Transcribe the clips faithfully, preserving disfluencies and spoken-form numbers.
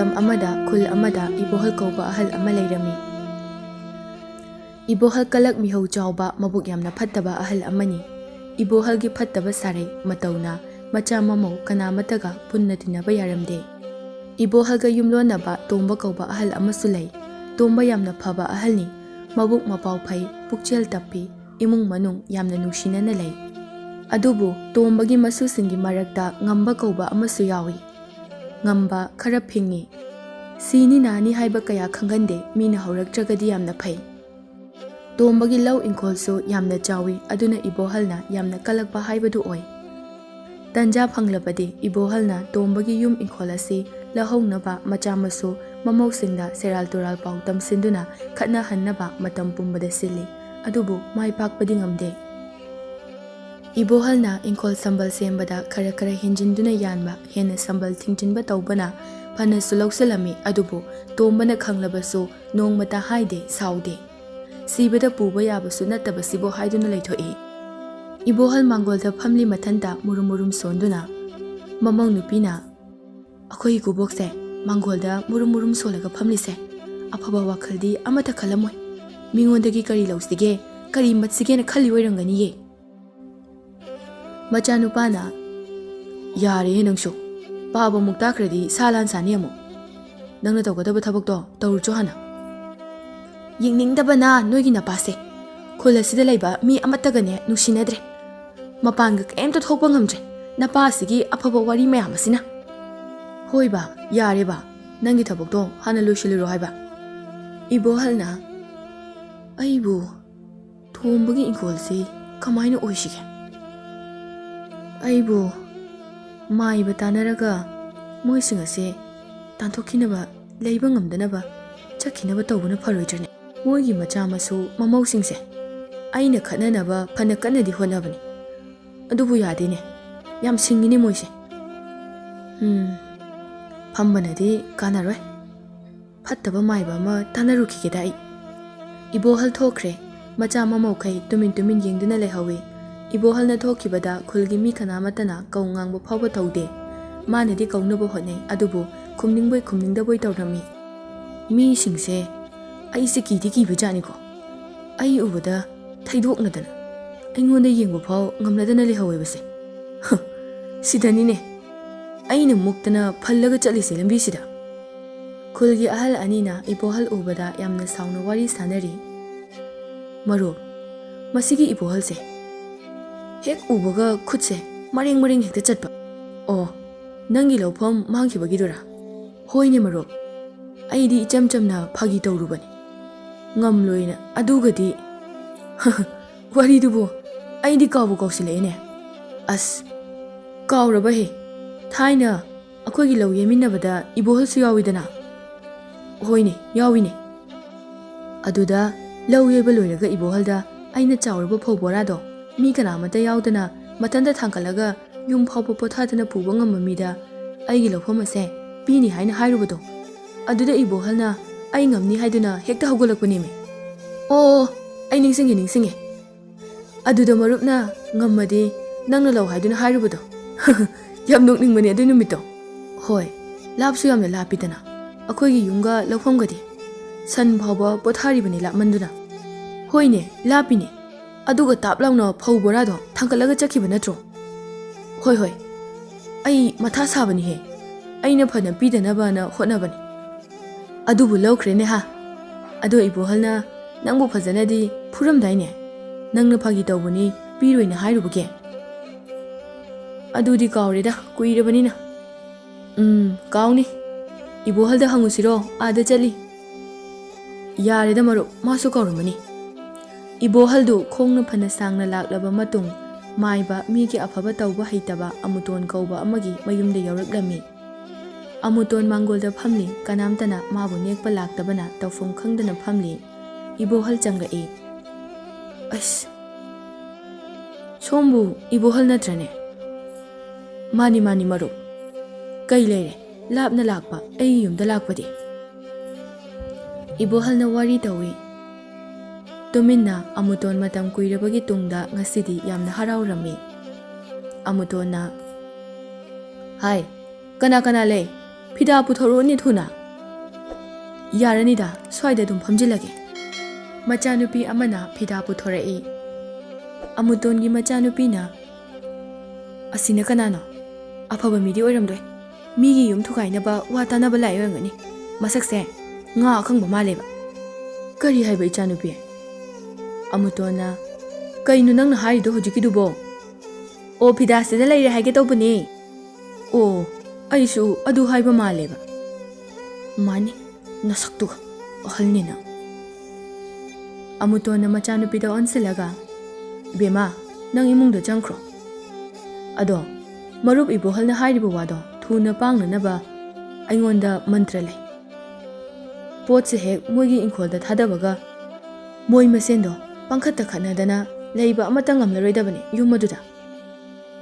ꯃꯇꯝ ꯑꯃꯗ ꯈꯨꯜ ꯑꯃꯗ ꯏꯕꯣꯍꯜ ꯀꯧꯕ ꯑꯍꯜ ꯑꯃ ꯂꯩꯔꯝꯃꯤ꯫ ꯏꯕꯣꯍꯜ ꯀꯂꯛ ꯃꯤꯍꯧ ꯆꯥꯎꯕ, ꯃꯕꯨꯛ ꯌꯥꯝꯅ ꯐꯠꯇꯕ ꯑꯍꯜ ꯑꯃꯅꯤ꯫ ꯏꯕꯣꯍꯜꯒꯤ ꯐꯠꯇꯕ ꯁꯥꯔꯩ ꯃꯇꯧꯅ ꯃꯆꯥ ꯃꯃꯧ ꯀꯅꯥꯃꯠꯇꯒ ꯄꯨꯟꯅ ꯇꯤꯟꯅꯕ ꯌꯥꯔꯝꯗꯦ꯫ ꯏꯕꯣꯍꯜꯒ ꯌꯨꯝꯂꯣꯟꯅꯕ ꯇꯣꯝꯕ ꯀꯧꯕ ꯑꯍꯜ ꯑꯃꯁꯨ ꯂꯩ꯫ ꯇꯣꯝꯕ ꯌꯥꯝꯅ ꯐꯕ ꯑꯍꯜꯅꯤ꯫ ꯃꯕꯨꯛ ꯃꯄꯥꯎ ꯐꯩ, ꯄꯨꯛꯆꯦꯜ ꯇꯞꯄꯤ, ꯏꯃꯨꯡ ꯃꯅꯨꯡ ꯌꯥꯝꯅ ꯅꯨꯡꯁꯤꯅꯅ ꯂꯩ꯫ ꯑꯗꯨꯕꯨ ꯇꯣꯝꯕꯒꯤ ꯃꯁꯨꯁꯤꯡꯒꯤ ꯃꯔꯛꯇ ꯉꯝꯕ ꯀꯧꯕ ꯑꯃꯁꯨ ꯌꯥꯎꯏ꯫ ꯉꯝꯕ ꯈꯔ ꯐꯤꯡꯉꯤ꯫ ꯁꯤꯅꯤ ꯅꯥꯅꯤ ꯍꯥꯏꯕ ꯀꯌꯥ ꯈꯪꯒꯟꯗꯦ, ꯃꯤꯅ ꯍꯧꯔꯛꯇ꯭ꯔꯒꯗꯤ ꯌꯥꯝꯅ ꯐꯩ꯫ ꯇꯣꯝꯕꯒꯤ ꯂꯧ ꯏꯪꯈꯣꯜꯁꯨ ꯌꯥꯝꯅ ꯆꯥꯎꯏ, ꯑꯗꯨꯅ ꯏꯕꯣꯍꯜꯅ ꯌꯥꯝꯅ ꯀꯜꯂꯛꯄ ꯍꯥꯏꯕꯗꯨ ꯑꯣꯏ꯫ ꯇꯟꯖꯥ ꯐꯪꯂꯕꯗꯤ ꯏꯕꯣꯍꯜꯅ ꯇꯣꯝꯕꯒꯤ ꯌꯨꯝ ꯏꯪꯈꯣꯜ ꯑꯁꯤ ꯂꯧꯍꯧꯅꯕ ꯃꯆꯥ ꯃꯁꯨ ꯃꯃꯧꯁꯤꯡꯗ ꯁꯦꯔꯥꯜ ꯇꯨꯔꯥꯜ ꯄꯥꯎ ꯇꯝꯁꯤꯟꯗꯨꯅ ꯈꯠꯅꯍꯟꯅꯕ ꯃꯇꯝ ꯄꯨꯝꯕꯗ ꯁꯤꯜꯂꯤ, ꯑꯗꯨꯕꯨ ꯃꯥꯏ ꯄꯥꯛꯄꯗꯤ ꯉꯝꯗꯦ꯫ ꯏꯕꯣꯍꯜꯅ ꯏꯪꯈꯣꯜ ꯁꯝꯕꯜ ꯁꯦꯝꯕꯗ ꯈꯔ ꯈꯔ ꯍꯦꯟꯖꯤꯟꯗꯨꯅ ꯌꯥꯟꯕ, ꯍꯦꯟꯅ ꯁꯝꯕꯜ ꯊꯤꯡꯖꯤꯟꯕ ꯇꯧꯕꯅ ꯐꯅꯁꯨ ꯂꯧꯁꯤꯜꯂꯝꯃꯤ, ꯑꯗꯨꯕꯨ ꯇꯣꯝꯕꯅ ꯈꯪꯂꯕꯁꯨ ꯅꯣꯡꯃꯇ ꯍꯥꯏꯗꯦ, ꯁꯥꯎꯗꯦ꯫ ꯁꯤꯕꯗ ꯄꯨꯕ ꯌꯥꯕꯁꯨ ꯅꯠꯇꯕꯁꯤꯕꯨ ꯍꯥꯏꯗꯨꯅ ꯂꯩꯊꯣꯛꯏ꯫ ꯏꯕꯣꯍꯜ ꯃꯥꯡꯒꯣꯜꯗ ꯐꯝꯂꯤ ꯃꯊꯟꯇ ꯃꯨꯔꯨꯝ ꯃꯨꯔꯨꯝ ꯁꯣꯟꯗꯨꯅ꯫ ꯃꯃꯧ ꯅꯨꯄꯤꯅ, "ꯑꯩꯈꯣꯏ ꯏꯀꯨꯕꯣꯛꯁꯦ ꯃꯥꯡꯒꯣꯜꯗ ꯃꯨꯔꯨꯝ ꯃꯨꯔꯨꯝ ꯁꯣꯜꯂꯒ ꯐꯝꯂꯤꯁꯦ ꯑꯐꯕ ꯋꯥꯈꯜꯗꯤ ꯑꯃꯠꯇ ꯈꯜꯂꯝꯃꯣꯏ꯫ ꯃꯤꯉꯣꯟꯗꯒꯤ ꯀꯔꯤ ꯂꯧꯁꯤꯒꯦ, ꯀꯔꯤ ꯃꯠꯁꯤꯒꯦꯅ ꯈꯜꯂꯤ ꯑꯣꯏꯔꯝꯒꯅꯤꯌꯦ"꯫ ꯃꯆꯥꯅꯨꯄꯥꯅ, "ꯌꯥꯔꯦꯍꯦ ꯅꯪꯁꯨ, ꯄꯥꯕ ꯑꯃꯨꯛ ꯇꯥꯈ꯭ꯔꯗꯤ ꯁꯥ ꯂꯥꯟ ꯁꯥꯅꯤ ꯑꯃꯨꯛ꯫ ꯅꯪꯅ ꯇꯧꯒꯗꯕ ꯊꯕꯛꯇꯣ ꯇꯧꯔꯨꯆꯣ ꯍꯥꯟꯅ"꯫ "ꯌꯦꯡꯅꯤꯡꯗꯕꯅ ꯅꯣꯏꯒꯤ ꯅꯄꯥꯁꯦ꯫ ꯈꯨꯜ ꯑꯁꯤꯗ ꯂꯩꯕ ꯃꯤ ꯑꯃꯠꯇꯒꯅꯦ ꯅꯨꯡꯁꯤꯅꯗ꯭ꯔꯦ꯫ ꯃꯄꯥꯟꯒ ꯀꯩꯝꯇ ꯊꯣꯛꯄ ꯉꯝꯗ꯭ꯔꯦ, ꯅꯄꯥ ꯑꯁꯤꯒꯤ ꯑꯐꯕ ꯋꯥꯔꯤ ꯃꯌꯥꯝ ꯑꯁꯤꯅ"꯫ "ꯍꯣꯏ ꯕꯥ, ꯌꯥꯔꯦ ꯕꯥ, ꯅꯪꯒꯤ ꯊꯕꯛꯇꯣ ꯍꯥꯟꯅ ꯂꯣꯏꯁꯤꯜꯂꯨꯔꯣ ꯍꯥꯏꯕ"꯫ ꯏꯕꯣꯍꯜꯅ, "ꯑꯩꯕꯨ ꯊꯣꯝꯕꯒꯤ ꯏꯪꯈꯣꯜꯁꯤ ꯀꯃꯥꯏꯅ ꯑꯣꯏꯁꯤꯒꯦ? ꯑꯩꯕꯨ ꯃꯥꯏꯕ ꯇꯥꯟꯅꯔꯒ ꯃꯣꯏꯁꯤꯡ ꯑꯁꯦ ꯇꯥꯟꯊꯣꯛꯈꯤꯅꯕ, ꯂꯩꯕ ꯉꯝꯗꯅꯕ ꯆꯠꯈꯤꯅꯕ ꯇꯧꯕꯅ ꯐꯔꯣꯏꯗ꯭ꯔꯅꯦ? ꯃꯣꯏꯒꯤ ꯃꯆꯥ ꯃꯁꯨ ꯃꯃꯧꯁꯤꯡꯁꯦ ꯑꯩꯅ ꯈꯠꯅꯅꯕ ꯐꯅ ꯀꯟꯅꯗꯤ ꯍꯣꯠꯅꯕꯅꯤ, ꯑꯗꯨꯕꯨ ꯌꯥꯗꯦꯅꯦ, ꯌꯥꯝ ꯁꯤꯡꯉꯤꯅꯦ ꯃꯣꯏꯁꯦ꯫ ꯎꯝ, ꯐꯝꯕꯅꯗꯤ ꯀꯥꯟꯅꯔꯣꯏ꯫ ꯐꯠꯇꯕ ꯃꯥꯏꯕ ꯑꯃ ꯇꯥꯟꯅꯔꯨꯈꯤꯒꯦꯗ ꯑꯩ"꯫ ꯏꯕꯣꯍꯜ ꯊꯣꯛꯈ꯭ꯔꯦ꯫ ꯃꯆꯥ ꯃꯃꯧꯈꯩ ꯇꯨꯃꯤꯟ ꯇꯨꯃꯤꯟ ꯌꯦꯡꯗꯨꯅ ꯂꯩꯍꯧꯏ꯫ ꯏꯕꯣꯍꯜꯅ ꯊꯣꯛꯈꯤꯕꯗ ꯈꯨꯜꯒꯤ ꯃꯤ ꯀꯅꯥꯃꯠꯇꯅ ꯀꯧ ꯉꯥꯡꯕ ꯐꯥꯎꯕ ꯇꯧꯗꯦ꯫ ꯃꯥꯅꯗꯤ ꯀꯧꯅꯕ ꯍꯣꯠꯅꯩ, ꯑꯗꯨꯕꯨ ꯈꯨꯝꯅꯤꯡꯕꯣꯏ ꯈꯨꯝꯅꯤꯡꯗꯕꯣꯏ ꯇꯧꯔꯝꯃꯤ꯫ ꯃꯤꯁꯤꯡꯁꯦ ꯑꯩꯁꯦ ꯀꯤꯗꯤ ꯀꯤꯕ ꯖꯥꯠꯅꯤꯀꯣ꯫ ꯑꯩ ꯎꯕꯗ ꯊꯩꯗꯣꯛꯅꯗꯅ ꯑꯩꯉꯣꯟꯗ ꯌꯦꯡꯕ ꯐꯥꯎ ꯉꯝꯅꯗꯅ ꯂꯩꯍꯧꯋꯦꯕꯁꯦ꯫ ꯍ, ꯁꯤꯗꯅꯤꯅꯦ ꯑꯩꯅ ꯃꯨꯛꯇꯅ ꯐꯜꯂꯒ ꯆꯠꯂꯤꯁꯦ ꯂꯝꯕꯤꯁꯤꯗ꯫ ꯈꯨꯜꯒꯤ ꯑꯍꯜ ꯑꯅꯤꯅ ꯏꯕꯣꯍꯜ ꯎꯕꯗ ꯌꯥꯝꯅ ꯁꯥꯎꯅ ꯋꯥꯔꯤ ꯁꯥꯅꯔꯤ꯫ "ꯃꯔꯨꯞ, ꯃꯁꯤꯒꯤ ꯏꯕꯣꯍꯜꯁꯦ ꯍꯦꯛ ꯎꯕꯒ ꯈꯨꯠꯁꯦ ꯃꯔꯦꯡ ꯃꯔꯦꯡ ꯍꯦꯛꯇ ꯆꯠꯄ꯫ ꯑꯣ, ꯅꯪꯒꯤ ꯂꯧꯐꯝ ꯃꯥꯡꯈꯤꯕꯒꯤꯗꯨꯔꯥ?" "ꯍꯣꯏꯅꯦ ꯃꯔꯨꯞ, ꯑꯩꯗꯤ ꯏꯆꯝ ꯆꯝꯅ ꯐꯥꯒꯤ ꯇꯧꯔꯨꯕꯅꯤ꯫ ꯉꯝꯂꯣꯏꯅ ꯑꯗꯨꯒꯗꯤ"꯫ ꯋꯥꯔꯤꯗꯨꯕꯨ ꯑꯩꯗꯤ ꯀꯥꯎꯕꯨ ꯀꯥꯎꯁꯤꯜꯂꯛꯑꯦꯅꯦ꯫ ꯑꯁ, ꯀꯥꯎꯔꯕ ꯍꯦ? ꯊꯥꯏꯅ ꯑꯩꯈꯣꯏꯒꯤ ꯂꯧ ꯌꯩꯃꯤꯟꯅꯕꯗ ꯏꯕꯣꯍꯜꯁꯨ ꯌꯥꯎꯏꯗꯅ? ꯍꯣꯏꯅꯦ, ꯌꯥꯎꯏꯅꯦ꯫ ꯑꯗꯨꯗ ꯂꯧ ꯌꯩꯕ ꯂꯣꯏꯔꯒ ꯏꯕꯣꯍꯜꯗ ꯑꯩꯅ ꯆꯥꯎꯔꯕ ꯐꯧ ꯕꯣꯔꯥꯗꯣ ꯃꯤ ꯀꯅꯥꯃꯠꯇ ꯌꯥꯎꯗꯅ ꯃꯊꯟꯇ ꯊꯥꯡꯒꯠꯂꯒ ꯌꯨꯝ ꯐꯥꯎꯕ ꯄꯣꯊꯥꯗꯅ ꯄꯨꯕ ꯉꯝꯕ ꯃꯤꯗ ꯑꯩꯒꯤ ꯂꯧꯐꯝ ꯑꯁꯦ ꯄꯤꯅꯤ ꯍꯥꯏꯅ ꯍꯥꯏꯔꯨꯕꯗꯣ, ꯑꯗꯨꯗ ꯏꯕꯣꯍꯜꯅ ꯑꯩ ꯉꯝꯅꯤ ꯍꯥꯏꯗꯨꯅ ꯍꯦꯛꯇ ꯍꯧꯒꯠꯂꯛꯄꯅꯦꯃꯤ꯫ ꯑꯣ, ꯑꯩ ꯅꯤꯡꯁꯤꯡꯉꯦ, ꯅꯤꯡꯁꯤꯡꯉꯦ꯫ ꯑꯗꯨꯗ ꯃꯔꯨꯞꯅ ꯉꯝꯃꯗꯤ ꯅꯪꯅ ꯂꯧ ꯍꯥꯏꯗꯨꯅ ꯍꯥꯏꯔꯨꯕꯗꯣ꯫ ꯌꯥꯝ ꯅꯣꯛꯅꯤꯡꯕꯅꯦ ꯑꯗꯨ ꯅꯨꯃꯤꯠꯇꯣ꯫ ꯍꯣꯏ, ꯂꯥꯞꯁꯨ ꯌꯥꯝꯅ ꯂꯥꯞꯄꯤꯗꯅ ꯑꯩꯈꯣꯏꯒꯤ ꯌꯨꯝꯒ ꯂꯧꯐꯝꯒꯗꯤ꯫ ꯁꯟ ꯐꯥꯎꯕ ꯄꯣꯊꯥꯔꯤꯕꯅꯤ ꯂꯥꯞꯃꯟꯗꯨꯅ꯫ ꯍꯣꯏꯅꯦ, ꯂꯥꯞꯄꯤꯅꯦ꯫ ꯑꯗꯨꯒ ꯇꯥꯞ ꯂꯥꯎꯅ ꯐꯧ ꯕꯣꯔꯥꯗꯣ ꯊꯥꯡꯒꯠꯂꯒ ꯆꯠꯈꯤꯕ ꯅꯠꯇ꯭ꯔꯣ? ꯍꯣꯏ, ꯍꯣꯏ꯫ ꯑꯩ ꯃꯊꯥ ꯁꯥꯕꯅꯤꯍꯦ꯫ ꯑꯩꯅ ꯐꯅ ꯄꯤꯗꯅꯕꯅ ꯍꯣꯠꯅꯕꯅꯤ꯫ ꯑꯗꯨꯕꯨ ꯂꯧꯈ꯭ꯔꯦꯅꯦ ꯍꯥ꯫ ꯑꯗꯣ ꯏꯕꯣꯍꯜꯅ ꯅꯪꯕꯨ ꯐꯖꯅꯗꯤ ꯐꯨꯔꯝꯗꯥꯏꯅꯦ? ꯅꯪꯅ ꯐꯥꯒꯤ ꯇꯧꯕꯅꯤ, ꯄꯤꯔꯣꯏꯅ ꯍꯥꯏꯔꯨꯕꯒꯤ꯫ ꯑꯗꯨꯗꯤ ꯀꯥꯎꯔꯦꯗ, ꯀꯨꯏꯔꯕꯅꯤꯅ꯫ ꯎꯝ, ꯀꯥꯎꯅꯤ꯫ ꯏꯕꯣꯍꯜꯗ ꯍꯪꯉꯨꯁꯤꯔꯣ? ꯑꯥꯗ ꯆꯠꯂꯤ꯫ ꯌꯥꯔꯦꯗ ꯃꯔꯨꯞ, ꯃꯥꯁꯨ ꯀꯥꯎꯔꯝꯃꯅꯤ꯫ ꯏꯕꯣꯍꯜꯗꯨ ꯈꯣꯡꯅ ꯐꯅ ꯁꯥꯡꯅ ꯂꯥꯛꯂꯕ ꯃꯇꯨꯡ, ꯃꯥꯏꯕ, ꯃꯤꯒꯤ ꯑꯐꯕ ꯇꯧꯕ ꯍꯩꯇꯕ ꯑꯃꯨꯇꯣꯟ ꯀꯧꯕ ꯑꯃꯒꯤ ꯃꯌꯨꯝꯗ ꯌꯧꯔꯛꯂꯝꯃꯤ꯫ ꯑꯃꯨꯇꯣꯟ ꯃꯥꯡꯒꯣꯜꯗ ꯐꯝꯂꯤ, ꯀꯅꯥꯝꯇꯅ ꯃꯥꯕꯨ ꯅꯦꯛꯄ ꯂꯥꯛꯇꯕꯅ ꯇꯧꯐꯝ ꯈꯪꯗꯅ ꯐꯝꯂꯤ꯫ ꯏꯕꯣꯍꯜ ꯆꯪꯂꯛꯏ꯫ ꯑꯁ, ꯁꯣꯝꯕꯨ ꯏꯕꯣꯍꯜ ꯅꯠꯇ꯭ꯔꯅꯦ? ꯃꯥꯅꯤ, ꯃꯥꯅꯤ ꯃꯔꯨꯞ꯫ ꯀꯩ ꯂꯩꯔꯦ? ꯂꯥꯞꯅ ꯂꯥꯛꯄ, ꯑꯩꯒꯤ ꯌꯨꯝꯗ ꯂꯥꯛꯄꯗꯤ? ꯏꯕꯣꯍꯜꯅ ꯋꯥꯔꯤ ꯇꯧꯏ꯫ ꯇꯨꯃꯤꯟꯅ ꯑꯃꯨꯇꯣꯟ ꯃꯇꯝ ꯀꯨꯏꯔꯕꯒꯤ ꯇꯨꯡꯗ ꯉꯁꯤꯗꯤ ꯌꯥꯝꯅ ꯍꯔꯥꯎꯔꯝꯃꯤ꯫ ꯑꯃꯨꯇꯣꯟꯅ, "ꯍꯥꯏ, ꯀꯅꯥ ꯀꯅꯥ ꯂꯩ? ꯐꯤꯗꯥ ꯄꯨꯊꯣꯔꯛꯎꯅꯦ ꯊꯨꯅ꯫ ꯌꯥꯔꯅꯤꯗ, ꯁ꯭ꯋꯥꯏꯗ ꯑꯗꯨꯝ ꯐꯝꯖꯤꯜꯂꯒꯦ꯫ ꯃꯆꯥꯅꯨꯄꯤ ꯑꯃꯅ ꯐꯤꯗꯥ ꯄꯨꯊꯣꯔꯛꯏ꯫ ꯑꯃꯨꯇꯣꯟꯒꯤ ꯃꯆꯥꯅꯨꯄꯤꯅ, "ꯑꯁꯤꯅ ꯀꯅꯥꯅꯣ? ꯑꯐꯕ ꯃꯤꯗꯤ ꯑꯣꯏꯔꯝꯂꯣꯏ꯫ ꯃꯤꯒꯤ ꯌꯨꯝ ꯊꯨꯒꯥꯏꯅꯕ ꯋꯥ ꯇꯥꯅꯕ ꯂꯥꯛꯏ ꯑꯣꯏꯔꯝꯒꯅꯤ꯫ ꯃꯁꯛꯁꯦ ꯉꯥ ꯑꯀꯪꯕ ꯃꯥꯜꯂꯦꯕ꯫" "ꯀꯔꯤ ꯍꯥꯏꯕ, ꯏꯆꯥꯅꯨꯄꯤ?" ꯑꯃꯨꯇꯣꯟꯅ, "ꯀꯩꯅꯣ ꯅꯪꯅ ꯍꯥꯏꯔꯤꯗꯣ ꯍꯧꯖꯤꯛꯀꯤꯗꯨꯕꯣ?" "ꯑꯣ, ꯐꯤꯗꯥꯁꯤꯗ ꯂꯩꯔꯦ ꯍꯥꯏꯒꯦ ꯇꯧꯕꯅꯦ꯫" "ꯑꯣ, ꯑꯩꯁꯨ ꯑꯗꯨ ꯍꯥꯏꯕ ꯃꯥꯜꯂꯦꯕ꯫" "ꯃꯥꯅꯤ, ꯅꯁꯛꯇꯨꯒ, ꯑꯍꯜꯅꯤꯅ꯫" ꯑꯃꯨꯇꯣꯟꯅ ꯃꯆꯥꯅꯨꯄꯤꯗ ꯑꯣꯟꯁꯤꯜꯂꯒ, "ꯕꯦꯝꯃ, ꯅꯪ ꯏꯃꯨꯡꯗ ꯆꯪꯈ꯭ꯔꯣ꯫ ꯑꯗꯣ, ꯃꯔꯨꯞ ꯏꯕꯣꯍꯜꯅ ꯍꯥꯏꯔꯤꯕ ꯋꯥꯗꯣ ꯊꯨꯅ ꯄꯥꯡꯅꯅꯕ ꯑꯩꯉꯣꯟꯗ ꯃꯟꯇ꯭ꯔ ꯂꯩ꯫ ꯄꯣꯠꯁꯦ ꯍꯦꯛ ꯃꯣꯏꯒꯤ ꯏꯪꯈꯣꯜꯗ ꯊꯥꯗꯕꯒ ꯃꯣꯏ ꯃꯁꯦꯟꯗꯣ ꯄꯪꯈꯠꯇ ꯈꯠꯅꯗꯅ ꯂꯩꯕ ꯑꯃꯠꯇ ꯉꯝꯂꯔꯣꯏꯗꯕꯅꯤ ꯌꯨꯝ ꯑꯗꯨꯗ꯫"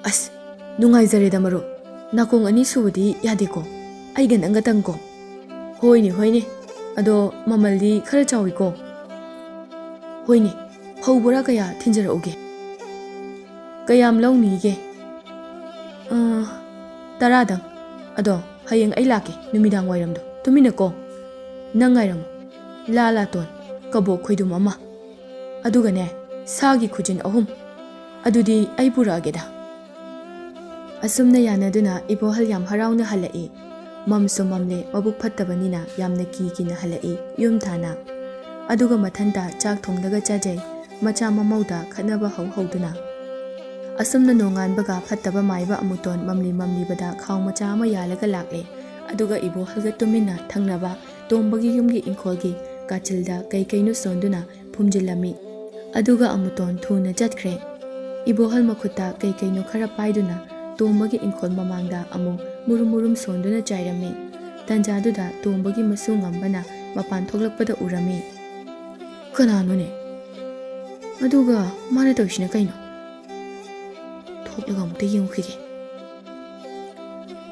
"ꯑꯁ, ꯅꯨꯡꯉꯥꯏꯖꯔꯦꯗ ꯃꯔꯨꯞ, ꯅꯥꯀꯣꯡ ꯑꯅꯤ ꯁꯨꯕꯗꯤ ꯌꯥꯗꯦꯀꯣ, ꯑꯩꯒ ꯅꯪꯒꯇꯪꯀꯣ꯫" "ꯍꯣꯏꯅꯦ, ꯍꯣꯏꯅꯦ, ꯑꯗꯣ ꯃꯃꯜꯗꯤ ꯈꯔ ꯆꯥꯎꯏꯀꯣ꯫" "ꯍꯣꯏꯅꯦ, ꯐꯧ ꯕꯣꯔꯥ ꯀꯌꯥ ꯊꯤꯟꯖꯔꯛꯎꯒꯦ?" "ꯀꯌꯥꯝ ꯂꯧꯅꯤꯒꯦ?" "ꯑ, ꯇꯔꯥꯗꯪ꯫ ꯑꯗꯣ ꯍꯌꯦꯡ ꯑꯩ ꯂꯥꯛꯀꯦ ꯅꯨꯃꯤꯗꯥꯡ ꯋꯥꯏꯔꯝꯗꯣ, ꯇꯨꯃꯤꯟꯅꯀꯣ꯫ ꯅꯪ ꯉꯥꯏꯔꯝꯃꯣ, ꯂꯥ ꯂꯥꯇꯣꯟ, ꯀꯕꯣꯛ ꯈꯣꯏꯗꯨꯝ ꯑꯃ, ꯑꯗꯨꯒꯅꯦ, ꯁꯥꯒꯤ ꯈꯨꯖꯤꯟ ꯑꯍꯨꯝ, ꯑꯗꯨꯗꯤ ꯑꯩ ꯄꯨꯔꯛꯑꯒꯦꯗ꯫" ꯑꯁꯨꯝꯅ ꯌꯥꯅꯗꯨꯅ ꯏꯕꯣꯍꯜ ꯌꯥꯝ ꯍꯔꯥꯎꯅ ꯍꯜꯂꯛꯏ꯫ ꯃꯝꯁꯨ ꯃꯝꯂꯦ, ꯃꯕꯨꯛ ꯐꯠꯇꯕꯅꯤꯅ ꯌꯥꯝꯅ ꯀꯤ ꯀꯤꯅ ꯍꯜꯂꯛꯏ ꯌꯨꯝ ꯊꯥꯅ꯫ ꯑꯗꯨꯒ ꯃꯊꯟꯇ ꯆꯥꯛ ꯊꯣꯡꯂꯒ ꯆꯥꯖꯩ, ꯃꯆꯥ ꯃꯃꯧꯗ ꯈꯠꯅꯕ ꯍꯧ ꯍꯧꯗꯨꯅ꯫ ꯑꯁꯨꯝꯅ ꯅꯣꯡꯉꯥꯟꯕꯒ ꯐꯠꯇꯕ ꯃꯥꯏꯕ ꯑꯃꯨꯇꯣꯟ ꯃꯝꯂꯤ ꯃꯝꯂꯤꯕꯗ ꯈꯥꯎ ꯃꯆꯥ ꯑꯃ ꯌꯥꯜꯂꯒ ꯂꯥꯛꯂꯦ꯫ ꯑꯗꯨꯒ ꯏꯕꯣꯍꯜꯒ ꯇꯨꯃꯤꯟꯅ ꯊꯪꯅꯕ ꯇꯣꯝꯕꯒꯤ ꯌꯨꯝꯒꯤ ꯏꯪꯈꯣꯜꯒꯤ ꯀꯥꯆꯤꯜꯗ ꯀꯩ ꯀꯩꯅꯣ ꯁꯣꯟꯗꯨꯅ ꯐꯨꯝꯖꯤꯜꯂꯝꯃꯤ꯫ ꯑꯗꯨꯒ ꯑꯃꯨꯇꯣꯟ ꯊꯨꯅ ꯆꯠꯈ꯭ꯔꯦ꯫ ꯏꯕꯣꯍꯜ ꯃꯈꯨꯠꯇ ꯀꯩ ꯀꯩꯅꯣ ꯈꯔ ꯄꯥꯏꯗꯨꯅ ꯇꯣꯝꯕꯒꯤ ꯏꯪꯈꯣꯜ ꯃꯃꯥꯡꯗ ꯑꯃꯨꯛ ꯃꯨꯔꯨꯝ ꯃꯨꯔꯨꯝ ꯁꯣꯟꯗꯨꯅ ꯆꯥꯏꯔꯝꯃꯤ꯫ ꯇꯟꯖꯥꯗꯨꯗ ꯇꯣꯝꯕꯒꯤ ꯃꯁꯨ ꯉꯝꯕꯅ ꯃꯄꯥꯟ ꯊꯣꯛꯂꯛꯄꯗ ꯎꯔꯝꯃꯤ꯫ "ꯀꯅꯥꯅꯣꯅꯦ? ꯑꯗꯨꯒ ꯃꯥꯅ ꯇꯧꯔꯤꯁꯤꯅ ꯀꯩꯅꯣ? ꯊꯣꯛꯂꯒ ꯑꯃꯨꯛꯇ ꯌꯦꯡꯉꯨꯈꯤꯒꯦ꯫"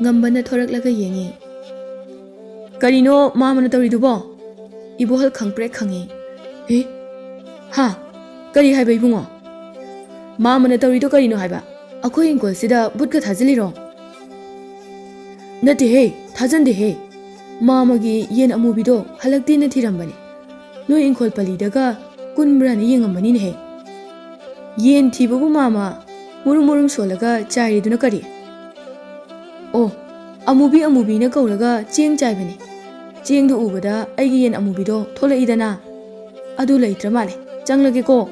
ꯉꯝꯕꯅ ꯊꯣꯔꯛꯂꯒ ꯌꯦꯡꯉꯤ꯫ "ꯀꯔꯤꯅꯣ ꯃꯥꯃꯅ ꯇꯧꯔꯤꯗꯨꯕꯣ?" ꯏꯕꯣꯍꯜ ꯈꯪꯄ꯭ꯔꯦꯛ ꯈꯪꯉꯤ꯫ "ꯑꯦ? ꯍꯥ? ꯀꯔꯤ ꯍꯥꯏꯕ ꯏꯕꯨꯡꯉꯣ? ꯃꯥꯃꯅ ꯇꯧꯔꯤꯗꯣ ꯀꯔꯤꯅꯣ ꯍꯥꯏꯕ? ꯑꯩꯈꯣꯏ ꯏꯪꯈꯣꯜꯁꯤꯗ ꯕꯨꯠꯀ ꯊꯥꯖꯤꯜꯂꯤꯔꯣ?" "ꯅꯠꯇꯦꯍꯦ, ꯊꯥꯖꯟꯗꯦꯍꯦ꯫ ꯃꯥꯃꯒꯤ ꯌꯦꯟ ꯑꯃꯨꯕꯤꯗꯣ ꯍꯜꯂꯛꯇꯦꯅ ꯊꯤꯔꯝꯕꯅꯦ꯫ ꯅꯣꯏ ꯏꯪꯈꯣꯜ ꯄꯜꯂꯤꯗꯒ ꯀꯨꯟꯕ꯭ꯔꯥꯅ ꯌꯦꯡꯉꯝꯕꯅꯤꯅꯦꯍꯦ꯫ ꯌꯦꯟ ꯊꯤꯕꯕꯨ ꯃꯥꯃ ꯃꯨꯔꯨꯝ ꯃꯨꯔꯨꯝ ꯁꯣꯜꯂꯒ ꯆꯥꯏꯔꯤꯗꯨꯅ ꯀꯔꯤ? ꯑꯣ, ꯑꯃꯨꯕꯤ ꯑꯃꯨꯕꯤꯅ ꯀꯧꯔꯒ ꯆꯦꯡ ꯆꯥꯏꯕꯅꯦ꯫ ꯆꯦꯡꯗꯨ ꯎꯕꯗ ꯑꯩꯒꯤ ꯌꯦꯟ ꯑꯃꯨꯕꯤꯗꯣ ꯊꯣꯛꯂꯛꯏꯗꯅ꯫ ꯑꯗꯨ ꯂꯩꯇ꯭ꯔ ꯃꯥꯜꯂꯦ꯫ ꯆꯪꯂꯒꯦꯀꯣ꯫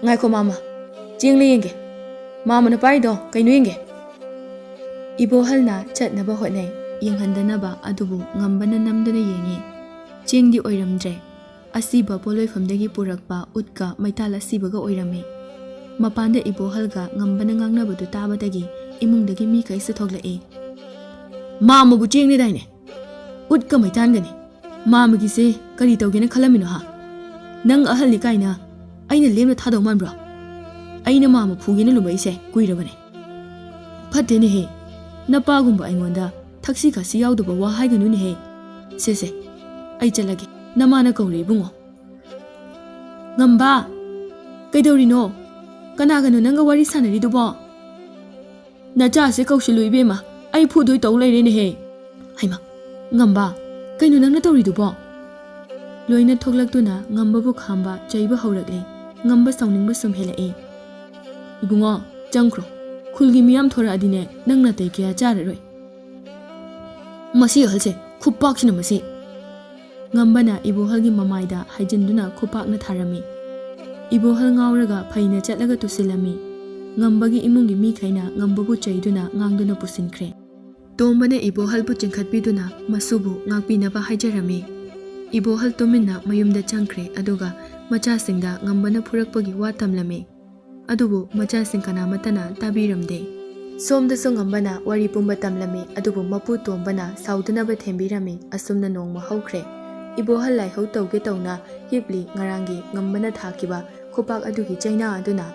ꯉꯥꯏꯈꯣ ꯃꯥꯃ, ꯆꯦꯡ ꯂꯩꯌꯦꯡꯒꯦ꯫ ꯃꯥꯃꯅ ꯄꯥꯏꯗꯣ ꯀꯩꯅꯣ ꯌꯦꯡꯒꯦ꯫ ꯏꯕꯣꯍꯜꯅ ꯆꯠꯅꯕ ꯍꯣꯠꯅꯩ꯫ ꯌꯦꯡꯍꯟꯗꯅꯕ ꯑꯗꯨꯕꯨ ꯉꯝꯕꯅ ꯅꯝꯗꯨꯅ ꯌꯦꯡꯉꯤ꯫ ꯆꯦꯡꯗꯤ ꯑꯣꯏꯔꯝꯗ꯭ꯔꯦ꯫ ꯑꯁꯤꯕ ꯄꯣꯠꯂꯣꯏꯐꯝꯗꯒꯤ ꯄꯨꯔꯛꯄ ꯎꯠꯀ ꯃꯩꯇꯥꯜ ꯑꯁꯤꯕꯒ ꯑꯣꯏꯔꯝꯃꯤ꯫ ꯃꯄꯥꯟꯗ ꯏꯕꯣꯍꯜꯒ ꯉꯝꯕꯅ ꯉꯥꯡꯅꯕꯗꯨ ꯇꯥꯕꯗꯒꯤ ꯏꯃꯨꯡꯗꯒꯤ ꯃꯤꯈꯩꯁꯨ ꯊꯣꯛꯂꯛꯏ꯫ "ꯃꯥꯃꯕꯨ ꯆꯦꯡꯅꯦꯗꯥꯏꯅꯦ? ꯎꯠꯀ ꯃꯩꯇꯥꯟꯒꯅꯤ꯫ ꯃꯥꯃꯒꯤꯁꯦ ꯀꯔꯤ ꯇꯧꯒꯦꯅ ꯈꯜꯂꯝꯃꯤꯅꯣ ꯍꯥ? ꯅꯪ ꯑꯍꯜꯅꯤ ꯀꯥꯏꯅ ꯑꯩꯅ ꯂꯦꯝꯅ ꯊꯥꯗꯧ ꯃꯥꯟꯕ꯭ꯔꯣ? ꯑꯩꯅ ꯃꯥꯃ ꯐꯨꯒꯦꯅ ꯂꯨꯝꯃꯛꯏꯁꯦ ꯀꯨꯏꯔꯕꯅꯦ꯫ ꯐꯠꯇꯦꯅꯦꯍꯦ, ꯅꯄꯥꯒꯨꯝꯕ ꯑꯩꯉꯣꯟꯗ ꯊꯛꯁꯤ ꯈꯥꯁꯤ ꯌꯥꯎꯗꯕ ꯋꯥ ꯍꯥꯏꯒꯅꯨꯅꯦꯍꯦ꯫ ꯁꯦ ꯁꯦ, ꯑꯩ ꯆꯠꯂꯒꯦ, ꯅꯃꯥꯅ ꯀꯧꯔꯦ ꯏꯕꯨꯡꯉꯣ꯫" "ꯉꯝꯕ, ꯀꯩꯗꯧꯔꯤꯅꯣ? ꯀꯅꯥꯒꯅꯣ ꯅꯪꯒ ꯋꯥꯔꯤ ꯁꯥꯟꯅꯔꯤꯗꯨꯕꯣ?" "ꯅꯆꯥꯁꯦ ꯀꯧꯁꯤꯜꯂꯨ ꯏꯕꯦꯝꯃ, ꯑꯩ ꯐꯨꯗꯣꯏ ꯇꯧ ꯂꯩꯔꯦꯅꯦꯍꯦ꯫" "ꯍꯩꯃ, ꯉꯝꯕ, ꯀꯩꯅꯣ ꯅꯪꯅ ꯇꯧꯔꯤꯗꯨꯕꯣ?" ꯂꯣꯏꯅ ꯊꯣꯛꯂꯛꯇꯨꯅ ꯉꯝꯕꯕꯨ ꯈꯥꯝꯕ ꯆꯩꯕ ꯍꯧꯔꯛꯂꯦ꯫ ꯉꯝꯕ ꯁꯥꯎꯅꯤꯡꯕ ꯁꯨꯝ ꯍꯦꯜꯂꯛꯑꯦ꯫ "ꯏꯕꯨꯡꯉꯣ, ꯆꯪꯈ꯭ꯔꯣ꯫ ꯈꯨꯜꯒꯤ ꯃꯤꯌꯥꯝ ꯊꯣꯔꯛꯑꯗꯤꯅꯦ, ꯅꯪ ꯅꯥꯇꯩ ꯀꯌꯥ ꯆꯥꯔꯔꯣꯏ꯫" "ꯃꯁꯤ ꯑꯍꯜꯁꯦ, ꯈꯨꯄꯥꯛꯁꯤꯅ ꯃꯁꯤ!" ꯉꯝꯕꯅ ꯏꯕꯣꯍꯜꯒꯤ ꯃꯃꯥꯏꯗ ꯍꯥꯏꯖꯤꯟꯗꯨꯅ ꯈꯨꯄꯥꯛꯅ ꯊꯥꯔꯝꯃꯤ꯫ ꯏꯕꯣꯍꯜ ꯉꯥꯎꯔꯒ ꯐꯩꯅ ꯆꯠꯂꯒ ꯇꯨꯁꯤꯜꯂꯝꯃꯤ꯫ ꯉꯝꯕꯒꯤ ꯏꯃꯨꯡꯒꯤ ꯃꯤꯈꯩꯅ ꯉꯝꯕꯕꯨ ꯆꯩꯗꯨꯅ ꯉꯥꯡꯗꯨꯅ ꯄꯨꯁꯤꯟꯈ꯭ꯔꯦ꯫ ꯇꯣꯝꯕꯅ ꯏꯕꯣꯍꯜꯕꯨ ꯆꯤꯡꯈꯠꯄꯤꯗꯨꯅ ꯃꯁꯨꯕꯨ ꯉꯥꯛꯄꯤꯅꯕ ꯍꯥꯏꯖꯔꯝꯃꯤ꯫ ꯏꯕꯣꯍꯜ ꯇꯨꯃꯤꯟꯅ ꯃꯌꯨꯝꯗ ꯆꯪꯈ꯭ꯔꯦ, ꯑꯗꯨꯒ ꯃꯆꯥꯁꯤꯡꯗ ꯉꯝꯕꯅ ꯐꯨꯔꯛꯄꯒꯤ ꯋꯥ ꯇꯝꯂꯝꯃꯤ꯫ ꯑꯗꯨꯕꯨ ꯃꯆꯥꯁꯤꯡ ꯀꯅꯥꯃꯠꯇꯅ ꯇꯥꯕꯤꯔꯝꯗꯦ꯫ ꯁꯣꯝꯗꯁꯨ ꯉꯝꯕꯅ ꯋꯥꯔꯤ ꯄꯨꯝꯕ ꯇꯝꯂꯝꯃꯤ, ꯑꯗꯨꯕꯨ ꯃꯄꯨ ꯇꯣꯝꯕꯅ ꯁꯥꯎꯗꯅꯕ ꯊꯦꯝꯕꯤꯔꯝꯃꯤ꯫ ꯑꯁꯨꯝꯅ ꯅꯣꯡꯃ ꯍꯧꯈ꯭ꯔꯦ꯫ ꯏꯕꯣꯍꯜ ꯂꯥꯏꯍꯧ ꯇꯧꯒꯦ ꯇꯧꯅ ꯍꯤꯞꯂꯤ꯫ ꯉꯔꯥꯡꯒꯤ ꯉꯝꯕꯅ ꯊꯥꯈꯤꯕ ꯈꯨꯄꯥꯛ ꯑꯗꯨꯒꯤ ꯆꯩꯅꯥ ꯑꯗꯨꯅ꯫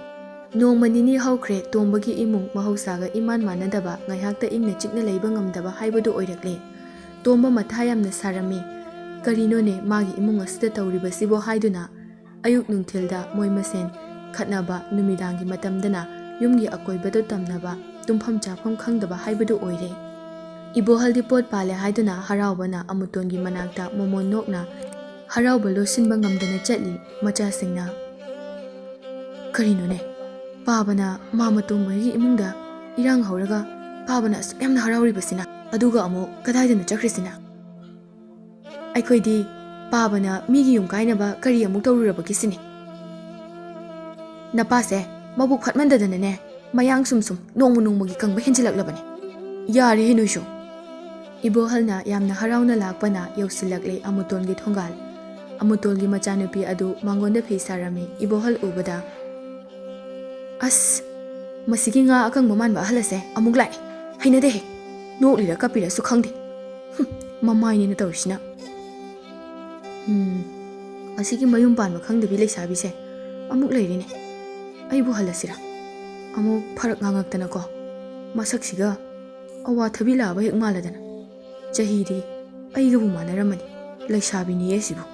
ꯅꯣꯡꯃ ꯅꯤꯅꯤ ꯍꯧꯈ꯭ꯔꯦ꯫ ꯇꯣꯝꯕꯒꯤ ꯏꯃꯨꯡ ꯃꯍꯧꯁꯥꯒ ꯏꯃꯥꯟ ꯃꯥꯟꯅꯗꯕ, ꯉꯥꯏꯍꯥꯛꯇ ꯏꯪꯅ ꯆꯤꯛꯅ ꯂꯩꯕ ꯉꯝꯗꯕ ꯍꯥꯏꯕꯗꯨ ꯑꯣꯏꯔꯛꯂꯦ꯫ ꯇꯣꯝꯕ ꯃꯊꯥ ꯌꯥꯝꯅ ꯁꯥꯔꯝꯃꯤ꯫ "ꯀꯔꯤꯅꯣꯅꯦ ꯃꯥꯒꯤ ꯏꯃꯨꯡ ꯑꯁꯤꯗ ꯇꯧꯔꯤꯕꯁꯤꯕꯣ?" ꯍꯥꯏꯗꯨꯅ꯫ ꯑꯌꯨꯛ ꯅꯨꯡꯊꯤꯜꯗ ꯃꯣꯏ ꯃꯁꯦꯟ ꯈꯠꯅꯕ, ꯅꯨꯃꯤꯗꯥꯡꯒꯤ ꯃꯇꯝꯗꯅ ꯌꯨꯝꯒꯤ ꯑꯀꯣꯏꯕꯗ ꯇꯝꯅꯕ, ꯇꯨꯝꯐꯝ ꯆꯥꯐꯝ ꯈꯪꯗꯕ ꯍꯥꯏꯕꯗꯨ ꯑꯣꯏꯔꯦ꯫ ꯏꯕꯣꯍꯜꯗꯤ ꯄꯣꯠ ꯄꯥꯜꯂꯦ ꯍꯥꯏꯗꯨꯅ ꯍꯔꯥꯎꯕꯅ ꯑꯃꯨꯇꯣꯟꯒꯤ ꯃꯅꯥꯛꯇ ꯃꯣꯃꯣꯟ ꯅꯣꯛꯅ ꯍꯔꯥꯎꯕ ꯂꯣꯠꯁꯤꯟꯕ ꯉꯝꯗꯅ ꯆꯠꯂꯤ꯫ ꯃꯆꯥꯁꯤꯡꯅ, "ꯀꯔꯤꯅꯣꯅꯦ? ꯄꯥꯕꯅ ꯃꯥꯃꯇꯣꯟ ꯃꯣꯏꯒꯤ ꯏꯃꯨꯡꯗ ꯏꯔꯥꯡ ꯍꯧꯔꯒ ꯄꯥꯕꯅ ꯑꯁꯨꯛ ꯌꯥꯝꯅ ꯍꯔꯥꯎꯔꯤꯕꯁꯤꯅ, ꯑꯗꯨꯒ ꯑꯃꯨꯛ ꯀꯗꯥꯏꯗꯅꯣ ꯆꯠꯈ꯭ꯔꯤꯁꯤꯅ?" "ꯑꯩꯈꯣꯏꯗꯤ ꯄꯥꯕꯅ ꯃꯤꯒꯤ ꯌꯨꯝ ꯀꯥꯏꯅꯕ ꯀꯔꯤ ꯑꯃꯨꯛ ꯇꯧꯔꯨꯔꯕꯒꯦ ꯁꯤꯅꯤ꯫ ꯅꯄꯥꯁꯦ ꯃꯕꯨꯛ ꯐꯠꯃꯟꯗꯗꯅꯅꯦ, ꯃꯌꯥꯡ ꯁꯨꯝ ꯁꯨꯝ ꯅꯣꯡꯃ ꯅꯣꯡꯃꯒꯤ ꯀꯪꯕ ꯍꯦꯟꯖꯤꯜꯂꯛꯂꯕꯅꯦ꯫ ꯌꯥꯔꯦꯍꯦ ꯅꯣꯏꯁꯨ꯫" ꯏꯕꯣꯍꯜꯅ ꯌꯥꯝꯅ ꯍꯔꯥꯎꯅ ꯂꯥꯛꯄꯅ ꯌꯧꯁꯤꯜꯂꯛꯂꯦ ꯑꯃꯨꯇꯣꯟꯒꯤ ꯊꯣꯡꯒꯥꯜ꯫ ꯑꯃꯨꯇꯣꯟꯒꯤ ꯃꯆꯥꯅꯨꯄꯤ ꯑꯗꯨ ꯃꯉꯣꯟꯗ ꯐꯤ ꯁꯥꯔꯝꯃꯤ꯫ ꯏꯕꯣꯍꯜ ꯎꯕꯗ, "ꯑꯁ, ꯃꯁꯤꯒꯤ ꯉꯥ ꯑꯀꯪꯕ ꯃꯥꯟꯕ ꯑꯍꯜ ꯑꯁꯦ ꯑꯃꯨꯛ ꯂꯥꯛꯑꯦ꯫ ꯍꯩꯅꯗꯦꯍꯦ꯫ ꯅꯣꯛꯂꯤꯔ ꯀꯞꯄꯤꯔꯁꯨ ꯈꯪꯗꯦ꯫ ꯍꯨꯝ, ꯃꯃꯥꯏꯅꯤꯅ ꯇꯧꯔꯤꯁꯤꯅ꯫ ꯎꯝ, ꯃꯁꯤꯒꯤ ꯃꯌꯨꯝ ꯄꯥꯟꯕ ꯈꯪꯗꯕꯤ ꯂꯩꯁꯥꯕꯤꯁꯦ ꯑꯃꯨꯛ ꯂꯩꯔꯤꯅꯦ꯫ ꯑꯩꯕꯨ ꯍꯜꯂꯁꯤꯔꯥ? ꯑꯃꯨꯛ ꯐꯔꯛ ꯉꯥꯡꯉꯛꯇꯅꯀꯣ꯫ ꯃꯁꯛꯁꯤꯒ ꯑꯋꯥꯊꯕꯤ ꯂꯥꯛꯑꯕ ꯍꯦꯛ ꯃꯥꯜꯂꯗꯅ꯫ ꯆꯍꯤꯗꯤ ꯑꯩꯒꯕꯨ ꯃꯥꯟꯅꯔꯝꯃꯅꯤ꯫ ꯂꯩꯁꯥꯕꯤꯅꯤꯌꯦ ꯁꯤꯕꯨ꯫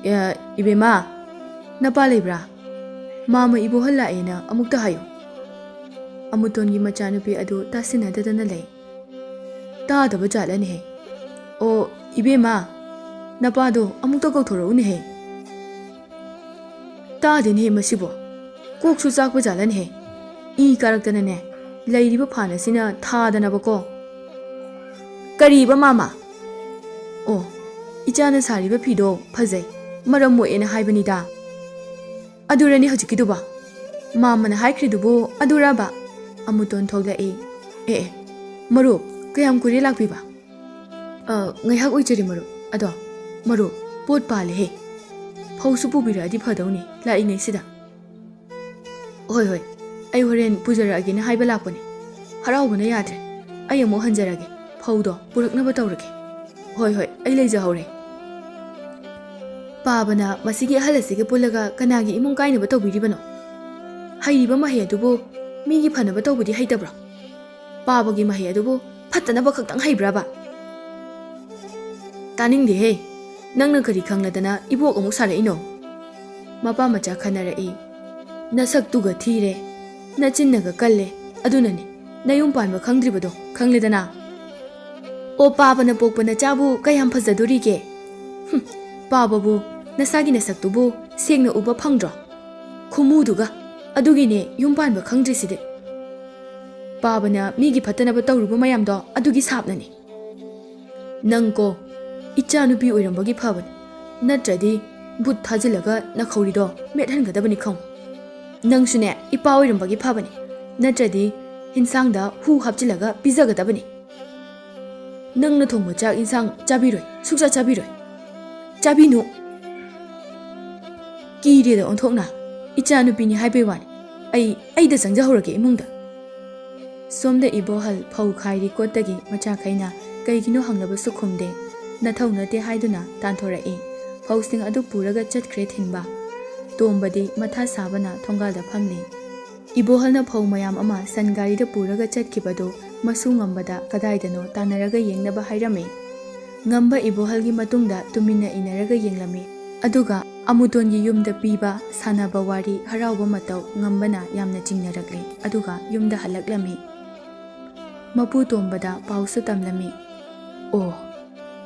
ꯑꯦ, ꯏꯕꯦꯝꯃ, ꯅꯄꯥ ꯂꯩꯕ꯭ꯔꯥ? ꯃꯥꯃ ꯏꯕꯣꯍꯜ ꯂꯥꯛꯑꯦꯅ ꯑꯃꯨꯛꯇ ꯍꯥꯏꯌꯨ꯫" ꯑꯃꯨꯇꯣꯟꯒꯤ ꯃꯆꯥꯅꯨꯄꯤ ꯑꯗꯨ ꯇꯥꯁꯤꯟꯅꯗꯗꯅ ꯂꯩ꯫ "ꯇꯥꯗꯕ ꯖꯥꯠꯂꯅꯦꯍꯦ? ꯑꯣ, ꯏꯕꯦꯝꯃ, ꯅꯄꯥꯗꯣ ꯑꯃꯨꯛꯇ ꯀꯧꯊꯣꯔꯛꯎꯅꯦꯍꯦ꯫" "ꯇꯥꯗꯦꯅꯦꯍꯦ ꯃꯁꯤꯕꯣ꯫ ꯀꯣꯛꯁꯨ ꯆꯥꯛꯄ ꯖꯥꯠꯂꯅꯦꯍꯦ꯫ ꯏ ꯀꯥꯔꯛꯇꯅꯅꯦ, ꯂꯩꯔꯤꯕ ꯐꯥꯟ ꯑꯁꯤꯅ ꯊꯥꯗꯅꯕꯀꯣ꯫" "ꯀꯔꯤꯕ ꯃꯥꯃ?" "ꯑꯣ, ꯏꯆꯥꯅ ꯁꯥꯔꯤꯕ ꯐꯤꯗꯣ ꯐꯖꯩ, ꯃꯔꯝ ꯃꯣꯛꯑꯦꯅ ꯍꯥꯏꯕꯅꯤꯗ꯫" "ꯑꯗꯨꯔꯅꯤ ꯍꯧꯖꯤꯛꯀꯤꯗꯨꯕꯣ? ꯃꯥꯃꯅ ꯍꯥꯏꯈ꯭ꯔꯤꯗꯨꯕꯨ ꯑꯗꯨꯔꯕ?" ꯑꯃꯨꯇꯣꯟ ꯊꯣꯛꯂꯛꯏ꯫ "ꯑꯦ ꯑꯦ, ꯃꯔꯨꯞ, ꯀꯌꯥꯝ ꯀꯨꯏꯔꯦ ꯂꯥꯛꯄꯤꯕ?" "ꯑ, ꯉꯥꯏꯍꯥꯛ ꯑꯣꯏꯖꯔꯦ ꯃꯔꯨꯞ꯫ ꯑꯗꯣ, ꯃꯔꯨꯞ, ꯄꯣꯠ ꯄꯥꯜꯂꯦꯍꯦ꯫ ꯐꯧꯁꯨ ꯄꯨꯕꯤꯔꯛꯑꯗꯤ ꯐꯗꯧꯅꯤ ꯂꯥꯛꯏꯉꯩꯁꯤꯗ꯫" "ꯍꯣꯏ ꯍꯣꯏ, ꯑꯩ ꯍꯣꯔꯦꯟ ꯄꯨꯖꯔꯛꯑꯒꯦꯅ ꯍꯥꯏꯕ ꯂꯥꯛꯄꯅꯦ꯫ ꯍꯔꯥꯎꯕꯅ ꯌꯥꯗ꯭ꯔꯦ꯫ ꯑꯩ ꯑꯃꯨꯛ ꯍꯟꯖꯔꯒꯦ꯫ ꯐꯧꯗꯣ ꯄꯨꯔꯛꯅꯕ ꯇꯧꯔꯒꯦ꯫" "ꯍꯣꯏ ꯍꯣꯏ, ꯑꯩ ꯂꯩꯖꯍꯧꯔꯦ꯫" "ꯄꯥꯕꯅ ꯃꯁꯤꯒꯤ ꯑꯍꯜ ꯑꯁꯤꯒ ꯄꯨꯜꯂꯒ ꯀꯅꯥꯒꯤ ꯏꯃꯨꯡ ꯀꯥꯏꯅꯕ ꯇꯧꯕꯤꯔꯤꯕꯅꯣ? ꯍꯩꯔꯤꯕ ꯃꯍꯩ ꯑꯗꯨꯕꯨ ꯃꯤꯒꯤ ꯐꯅꯕ ꯇꯧꯕꯗꯤ ꯍꯩꯇꯕ꯭ꯔꯣ? ꯄꯥꯕꯒꯤ ꯃꯍꯩ ꯑꯗꯨꯕꯨ ꯐꯠꯇꯅꯕ ꯈꯛꯇꯪ ꯍꯩꯕ꯭ꯔꯕ?" "ꯇꯥꯅꯤꯡꯗꯦꯍꯦ꯫ ꯅꯪꯅ ꯀꯔꯤ ꯈꯪꯂꯗꯅ ꯏꯕꯣꯛ ꯑꯃꯨꯛ ꯁꯥꯔꯛꯏꯅꯣ?" ꯃꯄꯥ ꯃꯆꯥ ꯈꯟꯅꯔꯛꯏ꯫ "ꯅꯁꯛꯇꯨꯒ ꯊꯤꯔꯦ, ꯅꯆꯤꯟꯅꯒ ꯀꯜꯂꯦ, ꯑꯗꯨꯅꯅꯦ ꯅꯌꯨꯝ ꯄꯥꯟꯕ ꯈꯪꯗ꯭ꯔꯤꯕꯗꯣ, ꯈꯪꯂꯦꯗꯅ?" ꯑꯣ, ꯄꯥꯕꯅ ꯄꯣꯛꯄ ꯅꯆꯥꯕꯨ ꯀꯌꯥꯝ ꯐꯖꯗꯣꯔꯤꯒꯦ? ꯍꯨꯝ, ꯄꯥꯕꯕꯨ ꯅꯁꯥꯒꯤ ꯅꯁꯛꯇꯨꯕꯨ ꯁꯦꯡꯅ ꯎꯕ ꯐꯪꯗ꯭ꯔꯣ? ꯈꯨꯃꯨꯗꯨꯒ꯫ ꯑꯗꯨꯒꯤꯅꯦ ꯌꯨꯝ ꯄꯥꯟꯕ ꯈꯪꯗ꯭ꯔꯤꯁꯤꯗꯤ꯫ ꯄꯥꯕꯅ ꯃꯤꯒꯤ ꯐꯠꯇꯅꯕ ꯇꯧꯔꯨꯕ ꯃꯌꯥꯝꯗꯣ ꯑꯗꯨꯒꯤ ꯁꯥꯞꯅꯅꯤ꯫ ꯅꯪ ꯀꯣ, ꯏꯆꯥ ꯅꯨꯄꯤ ꯑꯣꯏꯔꯝꯕꯒꯤ ꯐꯕꯅꯤ, ꯅꯠꯇ꯭ꯔꯗꯤ ꯕꯨꯠ ꯊꯥꯖꯤꯜꯂꯒ ꯅꯈꯧꯔꯤꯗꯣ ꯃꯦꯠꯍꯟꯒꯗꯕꯅꯤ ꯈꯪꯉꯨ꯫ ꯅꯪꯁꯨꯅꯦ, ꯏꯄꯥ ꯑꯣꯏꯔꯝꯕꯒꯤ ꯐꯕꯅꯤ, ꯅꯠꯇ꯭ꯔꯗꯤ ꯍꯤꯟꯁꯥꯡꯗ ꯍꯨ ꯍꯥꯞꯆꯤꯜꯂꯒ ꯄꯤꯖꯒꯗꯕꯅꯤ꯫ ꯅꯪꯅ ꯊꯣꯡꯕ ꯆꯥꯛ ꯏꯟꯁꯥꯡ ꯆꯥꯕꯤꯔꯣꯏ, ꯁꯨꯛꯆꯥ ꯆꯥꯕꯤꯔꯣꯏ꯫ ꯆꯥꯕꯤꯅꯨ꯫ ꯀꯤꯔꯦꯗ ꯑꯣꯟꯊꯣꯛꯅ꯫ ꯏꯆꯥ ꯅꯨꯄꯤꯅꯤ ꯍꯥꯏꯕꯩ ꯋꯥꯅꯤ꯫ ꯑꯩ, ꯑꯩꯗ ꯆꯪꯖꯍꯧꯔꯒꯦ ꯏꯃꯨꯡꯗ꯫ ꯁꯣꯝꯗ ꯏꯕꯣꯍꯜ ꯐꯧ ꯈꯥꯏꯔꯤ ꯀꯣꯠꯇꯒꯤ ꯃꯆꯥꯈꯩꯅ ꯀꯩꯒꯤꯅꯣ ꯍꯪꯂꯕꯁꯨ ꯈꯨꯝꯗꯦ꯫ ꯅꯊꯧ ꯅꯠꯇꯦ ꯍꯥꯏꯗꯨꯅ ꯇꯥꯟꯊꯣꯔꯛꯏ꯫ ꯐꯧꯁꯤꯡ ꯑꯗꯨ ꯄꯨꯔꯒ ꯆꯠꯈ꯭ꯔꯦ ꯊꯤꯟꯕ꯫ ꯇꯣꯝꯕꯗꯤ ꯃꯊꯥ ꯁꯥꯕꯅ ꯊꯣꯡꯒꯥꯜꯗ ꯐꯝꯂꯤ꯫ ꯏꯕꯣꯍꯜꯅ ꯐꯧ ꯃꯌꯥꯝ ꯑꯃ ꯁꯟ ꯒꯥꯔꯤꯗ ꯄꯨꯔꯒ ꯆꯠꯈꯤꯕꯗꯨ ꯃꯁꯨ ꯉꯝꯕꯗ ꯀꯗꯥꯏꯗꯅꯣ ꯇꯥꯟꯅꯔꯒ ꯌꯦꯡꯅꯕ ꯍꯥꯏꯔꯝꯃꯤ꯫ ꯉꯝꯕ ꯏꯕꯣꯍꯜꯒꯤ ꯃꯇꯨꯡꯗ ꯇꯨꯃꯤꯟꯅ ꯏꯟꯅꯔꯒ ꯌꯦꯡꯂꯝꯃꯤ꯫ ꯑꯗꯨꯒ ꯑꯃꯨꯇꯣꯟꯒꯤ ꯌꯨꯝꯗ ꯄꯤꯕ, ꯁꯥꯟꯅꯕ, ꯋꯥꯔꯤ, ꯍꯔꯥꯎꯕ ꯃꯇꯧ ꯉꯝꯕꯅ ꯌꯥꯝꯅ ꯆꯤꯡꯅꯔꯛꯂꯦ꯫ ꯑꯗꯨꯒ ꯌꯨꯝꯗ ꯍꯜꯂꯛꯂꯝꯃꯤ꯫ ꯃꯄꯨ ꯇꯣꯝꯕꯗ ꯄꯥꯎꯁꯨ ꯇꯝꯂꯝꯃꯤ꯫ ꯑꯣ,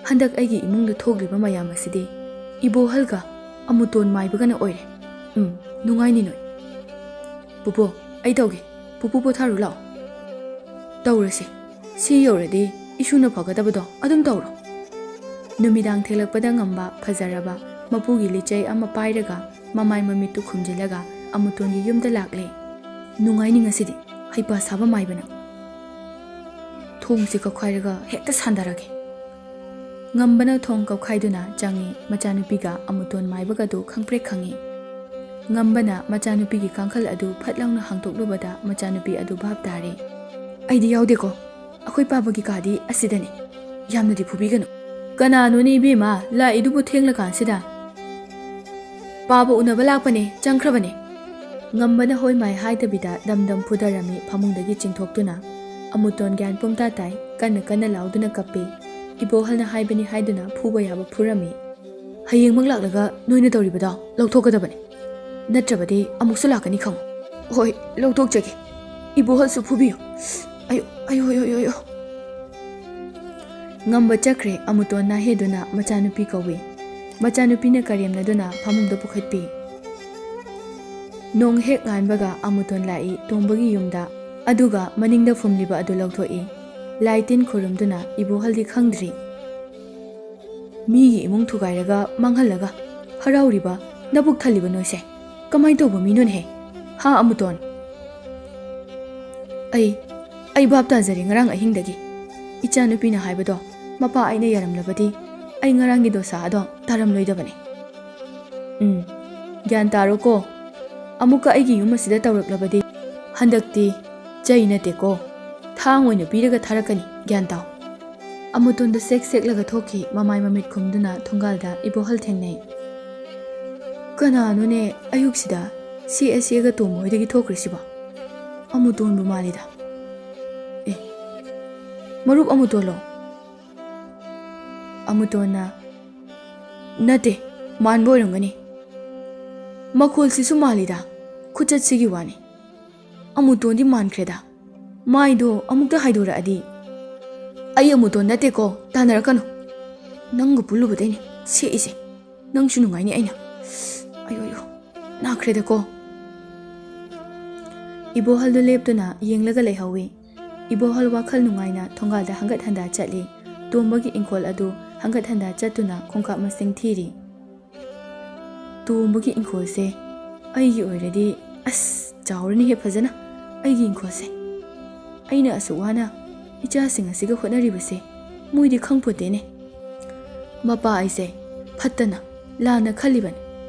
ꯍꯟꯗꯛ ꯑꯩꯒꯤ ꯏꯃꯨꯡꯗ ꯊꯣꯛꯂꯤꯕ ꯃꯌꯥꯝ ꯑꯁꯤꯗꯤ ꯏꯕꯣꯍꯜꯒ ꯑꯃꯨꯇꯣꯟ ꯃꯥꯏꯕꯒꯅ ꯑꯣꯏꯔꯦ꯫ ꯎꯝ, ꯅꯨꯡꯉꯥꯏꯅꯤ ꯅꯣꯏ꯫ ꯄꯨꯄꯨ, ꯑꯩ ꯇꯧꯒꯦ꯫ ꯄꯨꯄꯨ ꯄꯣꯊꯥꯔꯨ ꯂꯥꯛꯑꯣ꯫ ꯇꯧꯔꯁꯦ꯫ ꯁꯤ ꯌꯧꯔꯗꯤ ꯏꯁꯨꯅ ꯐꯒꯗꯕꯗꯣ ꯑꯗꯨꯝ ꯇꯧꯔꯣ꯫ ꯅꯨꯃꯤꯗꯥꯡ ꯊꯦꯡꯂꯛꯄꯗ ꯉꯝꯕ ꯐꯖꯔꯕ ꯃꯄꯨꯒꯤ ꯂꯤꯆꯩ ꯑꯃ ꯄꯥꯏꯔꯒ ꯃꯃꯥꯏ ꯃꯃꯤꯠꯇꯨ ꯈꯨꯝꯖꯤꯜꯂꯒ ꯑꯃꯨꯇꯣꯟꯒꯤ ꯌꯨꯝꯗ ꯂꯥꯛꯂꯦ꯫ ꯅꯨꯡꯉꯥꯏꯅꯤ ꯉꯁꯤꯗꯤ, ꯍꯩꯄꯥ ꯁꯥꯕ ꯃꯥꯏꯕꯅ꯫ ꯊꯣꯡꯁꯤ ꯀꯛꯈꯥꯏꯔꯒ ꯍꯦꯛꯇ ꯁꯥꯟꯗꯔꯒꯦ꯫ ꯉꯝꯕꯅ ꯊꯣꯡ ꯀꯛꯈꯥꯏꯗꯨꯅ ꯆꯪꯉꯤ꯫ ꯃꯆꯥꯅꯨꯄꯤꯒ ꯑꯃꯨꯇꯣꯟ ꯃꯥꯏꯕꯒꯗꯨ ꯈꯪꯄ꯭ꯔꯦꯛ ꯈꯪꯉꯤ꯫ ꯉꯝꯕꯅ ꯃꯆꯥꯅꯨꯄꯤꯒꯤ ꯀꯥꯡꯈꯜ ꯑꯗꯨ ꯐꯠ ꯂꯥꯎꯅ ꯍꯥꯡꯗꯣꯛꯂꯨꯕꯗ ꯃꯆꯥꯅꯨꯄꯤ ꯑꯗꯨ ꯚꯥꯞ ꯇꯥꯔꯦ꯫ ꯑꯩꯗꯤ ꯌꯥꯎꯗꯦꯀꯣ, ꯑꯩꯈꯣꯏ ꯄꯥꯕꯒꯤ ꯀꯥꯗꯤ ꯑꯁꯤꯗꯅꯤ꯫ ꯌꯥꯝꯅꯗꯤ ꯐꯨꯕꯤꯒꯅꯨ꯫ ꯀꯅꯥꯅꯣꯅꯦ ꯏꯕꯦꯝꯃ, ꯂꯥꯛꯏꯗꯨꯕꯨ ꯊꯦꯡꯂꯀꯥꯟꯁꯤꯗ? ꯄꯥꯕ ꯎꯅꯕ ꯂꯥꯛꯄꯅꯦ, ꯆꯪꯈ꯭ꯔꯕꯅꯦ꯫ ꯉꯝꯕꯅ ꯍꯣꯏ ꯃꯥꯏ ꯍꯥꯏꯗꯕꯤꯗ ꯗꯝ ꯗꯝ ꯐꯨꯗꯔꯝꯃꯤ ꯐꯃꯨꯡꯗꯒꯤ ꯆꯤꯡꯊꯣꯛꯇꯨꯅ꯫ ꯑꯃꯨꯇꯣꯟ ꯒ꯭ꯌꯥꯟ ꯄꯨꯝꯇꯥ ꯇꯥꯏ, ꯀꯟꯅ ꯀꯟꯅ ꯂꯥꯎꯗꯨꯅ ꯀꯞꯄꯤ꯫ ꯏꯕꯣꯍꯜꯅ ꯍꯥꯏꯕꯅꯤ ꯍꯥꯏꯗꯨꯅ ꯐꯨꯕ ꯌꯥꯕ ꯐꯨꯔꯝꯃꯤ꯫ ꯍꯌꯦꯡꯃꯛ ꯂꯥꯛꯂꯒ ꯅꯣꯏꯅ ꯇꯧꯔꯤꯕꯗꯣ ꯂꯧꯊꯣꯛꯀꯗꯕꯅꯤ, ꯅꯠꯇ꯭ꯔꯕꯗꯤ ꯑꯃꯨꯛꯁꯨ ꯂꯥꯛꯀꯅꯤ ꯈꯪꯉꯨ꯫ ꯍꯣꯏ, ꯂꯧꯊꯣꯛꯆꯒꯦ꯫ ꯏꯕꯣꯍꯜꯁꯨ ꯐꯨꯕꯤꯌꯨ꯫ ꯑꯌꯣ, ꯑꯌꯣ, ꯑꯌꯣ, ꯑꯌꯣ, ꯑꯌꯣ꯫ ꯉꯝꯕ ꯆꯠꯈ꯭ꯔꯦ꯫ ꯑꯃꯨꯇꯣꯟ ꯅꯥꯍꯦꯗꯨꯅ ꯃꯆꯥꯅꯨꯄꯤ ꯀꯧꯏ꯫ ꯃꯆꯥꯅꯨꯄꯤꯅ ꯀꯔꯦꯝꯅꯗꯨꯅ ꯐꯃꯨꯡꯗ ꯄꯨꯈꯠꯄꯤ꯫ ꯅꯣꯡ ꯍꯦꯛ ꯉꯥꯟꯕꯒ ꯑꯃꯨꯇꯣꯟ ꯂꯥꯛꯏ ꯇꯣꯝꯕꯒꯤ ꯌꯨꯝꯗ꯫ ꯑꯗꯨꯒ ꯃꯅꯤꯡꯗ ꯐꯨꯝꯂꯤꯕ ꯑꯗꯨ ꯂꯧꯊꯣꯛꯏ꯫ ꯂꯥꯏ ꯇꯤꯟ ꯈꯨꯔꯨꯝꯗꯨꯅ ꯏꯕꯣꯍꯜꯗꯤ ꯈꯪꯗ꯭ꯔꯤ꯫ ꯃꯤꯒꯤ ꯏꯃꯨꯡ ꯊꯨꯒꯥꯏꯔꯒ ꯃꯥꯡꯍꯜꯂꯒ ꯍꯔꯥꯎꯔꯤꯕ ꯅꯕꯨꯛ ꯊꯜꯂꯤꯕ ꯅꯣꯏꯁꯦ ꯀꯃꯥꯏ ꯇꯧꯕ ꯃꯤꯅꯣꯅꯦꯍꯦ? ꯍꯥ ꯑꯃꯨꯇꯣꯟ? ꯑꯩ, ꯑꯩ ꯚꯥꯞ ꯇꯥꯖꯔꯦ ꯉꯔꯥꯡ ꯑꯍꯤꯡꯗꯒꯤ꯫ ꯏꯆꯥꯅꯨꯄꯤꯅ ꯍꯥꯏꯕꯗꯣ ꯃꯄꯥ ꯑꯩꯅ ꯌꯥꯔꯝꯂꯕꯗꯤ ꯑꯩ ꯉꯔꯥꯡꯒꯤ ꯗꯣꯁꯥ ꯑꯗꯣ ꯇꯥꯔꯝꯂꯣꯏꯗꯕꯅꯤ꯫ ꯎꯝ, ꯒ꯭ꯌꯥꯟ ꯇꯥꯔꯣꯀꯣ꯫ ꯑꯃꯨꯛꯀ ꯑꯩꯒꯤ ꯌꯨꯝ ꯑꯁꯤꯗ ꯇꯧꯔꯛꯂꯕꯗꯤ ꯍꯟꯗꯛꯇꯤ ꯆꯩ ꯅꯠꯇꯦꯀꯣ, ꯊꯥꯡ ꯑꯣꯏꯅ ꯄꯤꯔꯒ ꯊꯥꯔꯛꯀꯅꯤ, ꯒ꯭ꯌꯥꯟ ꯇꯥꯎ꯫ ꯑꯃꯨꯇꯣꯟꯗ ꯁꯦꯛ ꯁꯦꯛꯂꯒ ꯊꯣꯛꯈꯤ, ꯃꯃꯥꯏ ꯃꯃꯤꯠ ꯈꯨꯝꯗꯨꯅ ꯊꯣꯡꯒꯥꯜꯗ ꯏꯕꯣꯍꯜ ꯊꯦꯡꯅꯩ꯫ ꯀꯅꯥꯅꯣꯅꯦ ꯑꯌꯨꯛꯁꯤꯗ ꯁꯦꯛꯑ ꯁꯦꯛꯑꯒ ꯇꯣꯝꯕ ꯍꯣꯏꯗꯒꯤ ꯊꯣꯛꯈ꯭ꯔꯤꯁꯤꯕꯣ? ꯑꯃꯨꯇꯣꯟꯕꯨ ꯃꯥꯜꯂꯤꯗ꯫ ꯑꯦ, ꯃꯔꯨꯞ ꯑꯃꯨꯇꯣꯟꯂꯣ? ꯑꯃꯨꯇꯣꯟꯅ, ꯅꯠꯇꯦ, ꯃꯥꯟꯕ ꯑꯣꯏꯔꯝꯒꯅꯤ꯫ ꯃꯈꯣꯜꯁꯤꯁꯨ ꯃꯥꯜꯂꯤꯗ, ꯈꯨꯆꯠꯁꯤꯒꯤ ꯋꯥꯅꯤ꯫ ꯑꯃꯨꯇꯣꯟꯗꯤ ꯃꯥꯟꯈ꯭ꯔꯦꯗ꯫ ꯃꯥꯏꯗꯣ ꯑꯃꯨꯛꯇ ꯍꯥꯏꯗꯣꯔꯛꯑꯗꯤ꯫ ꯑꯩ ꯑꯃꯨꯇꯣꯟ ꯅꯠꯇꯦꯀꯣ, ꯇꯥꯟꯅꯔꯛꯀꯅꯨ꯫ ꯅꯪꯒ ꯄꯨꯜꯂꯨꯕꯗꯩꯅꯦ ꯁꯦꯛꯏꯁꯦ꯫ ꯅꯪꯁꯨ ꯅꯨꯡꯉꯥꯏꯅꯤ ꯑꯩꯅ꯫ ꯑꯌꯣ, ꯑꯌꯣ, ꯅꯥꯈ꯭ꯔꯦꯗꯀꯣ꯫ ꯏꯕꯣꯍꯜꯗꯨ ꯂꯦꯞꯇꯨꯅ ꯌꯦꯡꯂꯒ ꯂꯩꯍꯧꯋꯤ꯫ ꯏꯕꯣꯍꯜ ꯋꯥꯈꯜ ꯅꯨꯡꯉꯥꯏꯅ ꯊꯣꯡꯒꯥꯜꯗ ꯍꯪꯒꯠ ꯍꯟꯗ ꯆꯠꯂꯤ꯫ ꯇꯣꯝꯕꯒꯤ ꯏꯪꯈꯣꯜ ꯑꯗꯨ ꯍꯪꯒꯠ ꯍꯟꯗ ꯆꯠꯇꯨꯅ ꯈꯣꯡꯀꯥꯞ ꯃꯁꯤꯡ ꯊꯤꯔꯤ꯫ ꯇꯣꯝꯕꯒꯤ ꯏꯪꯈꯣꯜꯁꯦ ꯑꯩꯒꯤ ꯑꯣꯏꯔꯗꯤ, ꯑꯁ, ꯆꯥꯎꯔꯅꯤꯍꯦ ꯐꯖꯅ ꯑꯩꯒꯤ ꯏꯪꯈꯣꯜꯁꯦ꯫ ꯑꯩꯅ ꯑꯁꯨꯛ ꯋꯥꯅ ꯏꯆꯥꯁꯤꯡ ꯑꯁꯤꯒ ꯍꯣꯠꯅꯔꯤꯕꯁꯦ ꯃꯣꯏꯗꯤ ꯈꯪꯄꯣꯠꯇꯦꯅꯦ꯫ ꯃꯄꯥ ꯑꯩꯁꯦ ꯐꯠꯇꯅ, ꯂꯥꯟꯅ ꯈꯜꯂꯤꯕꯅꯤ꯫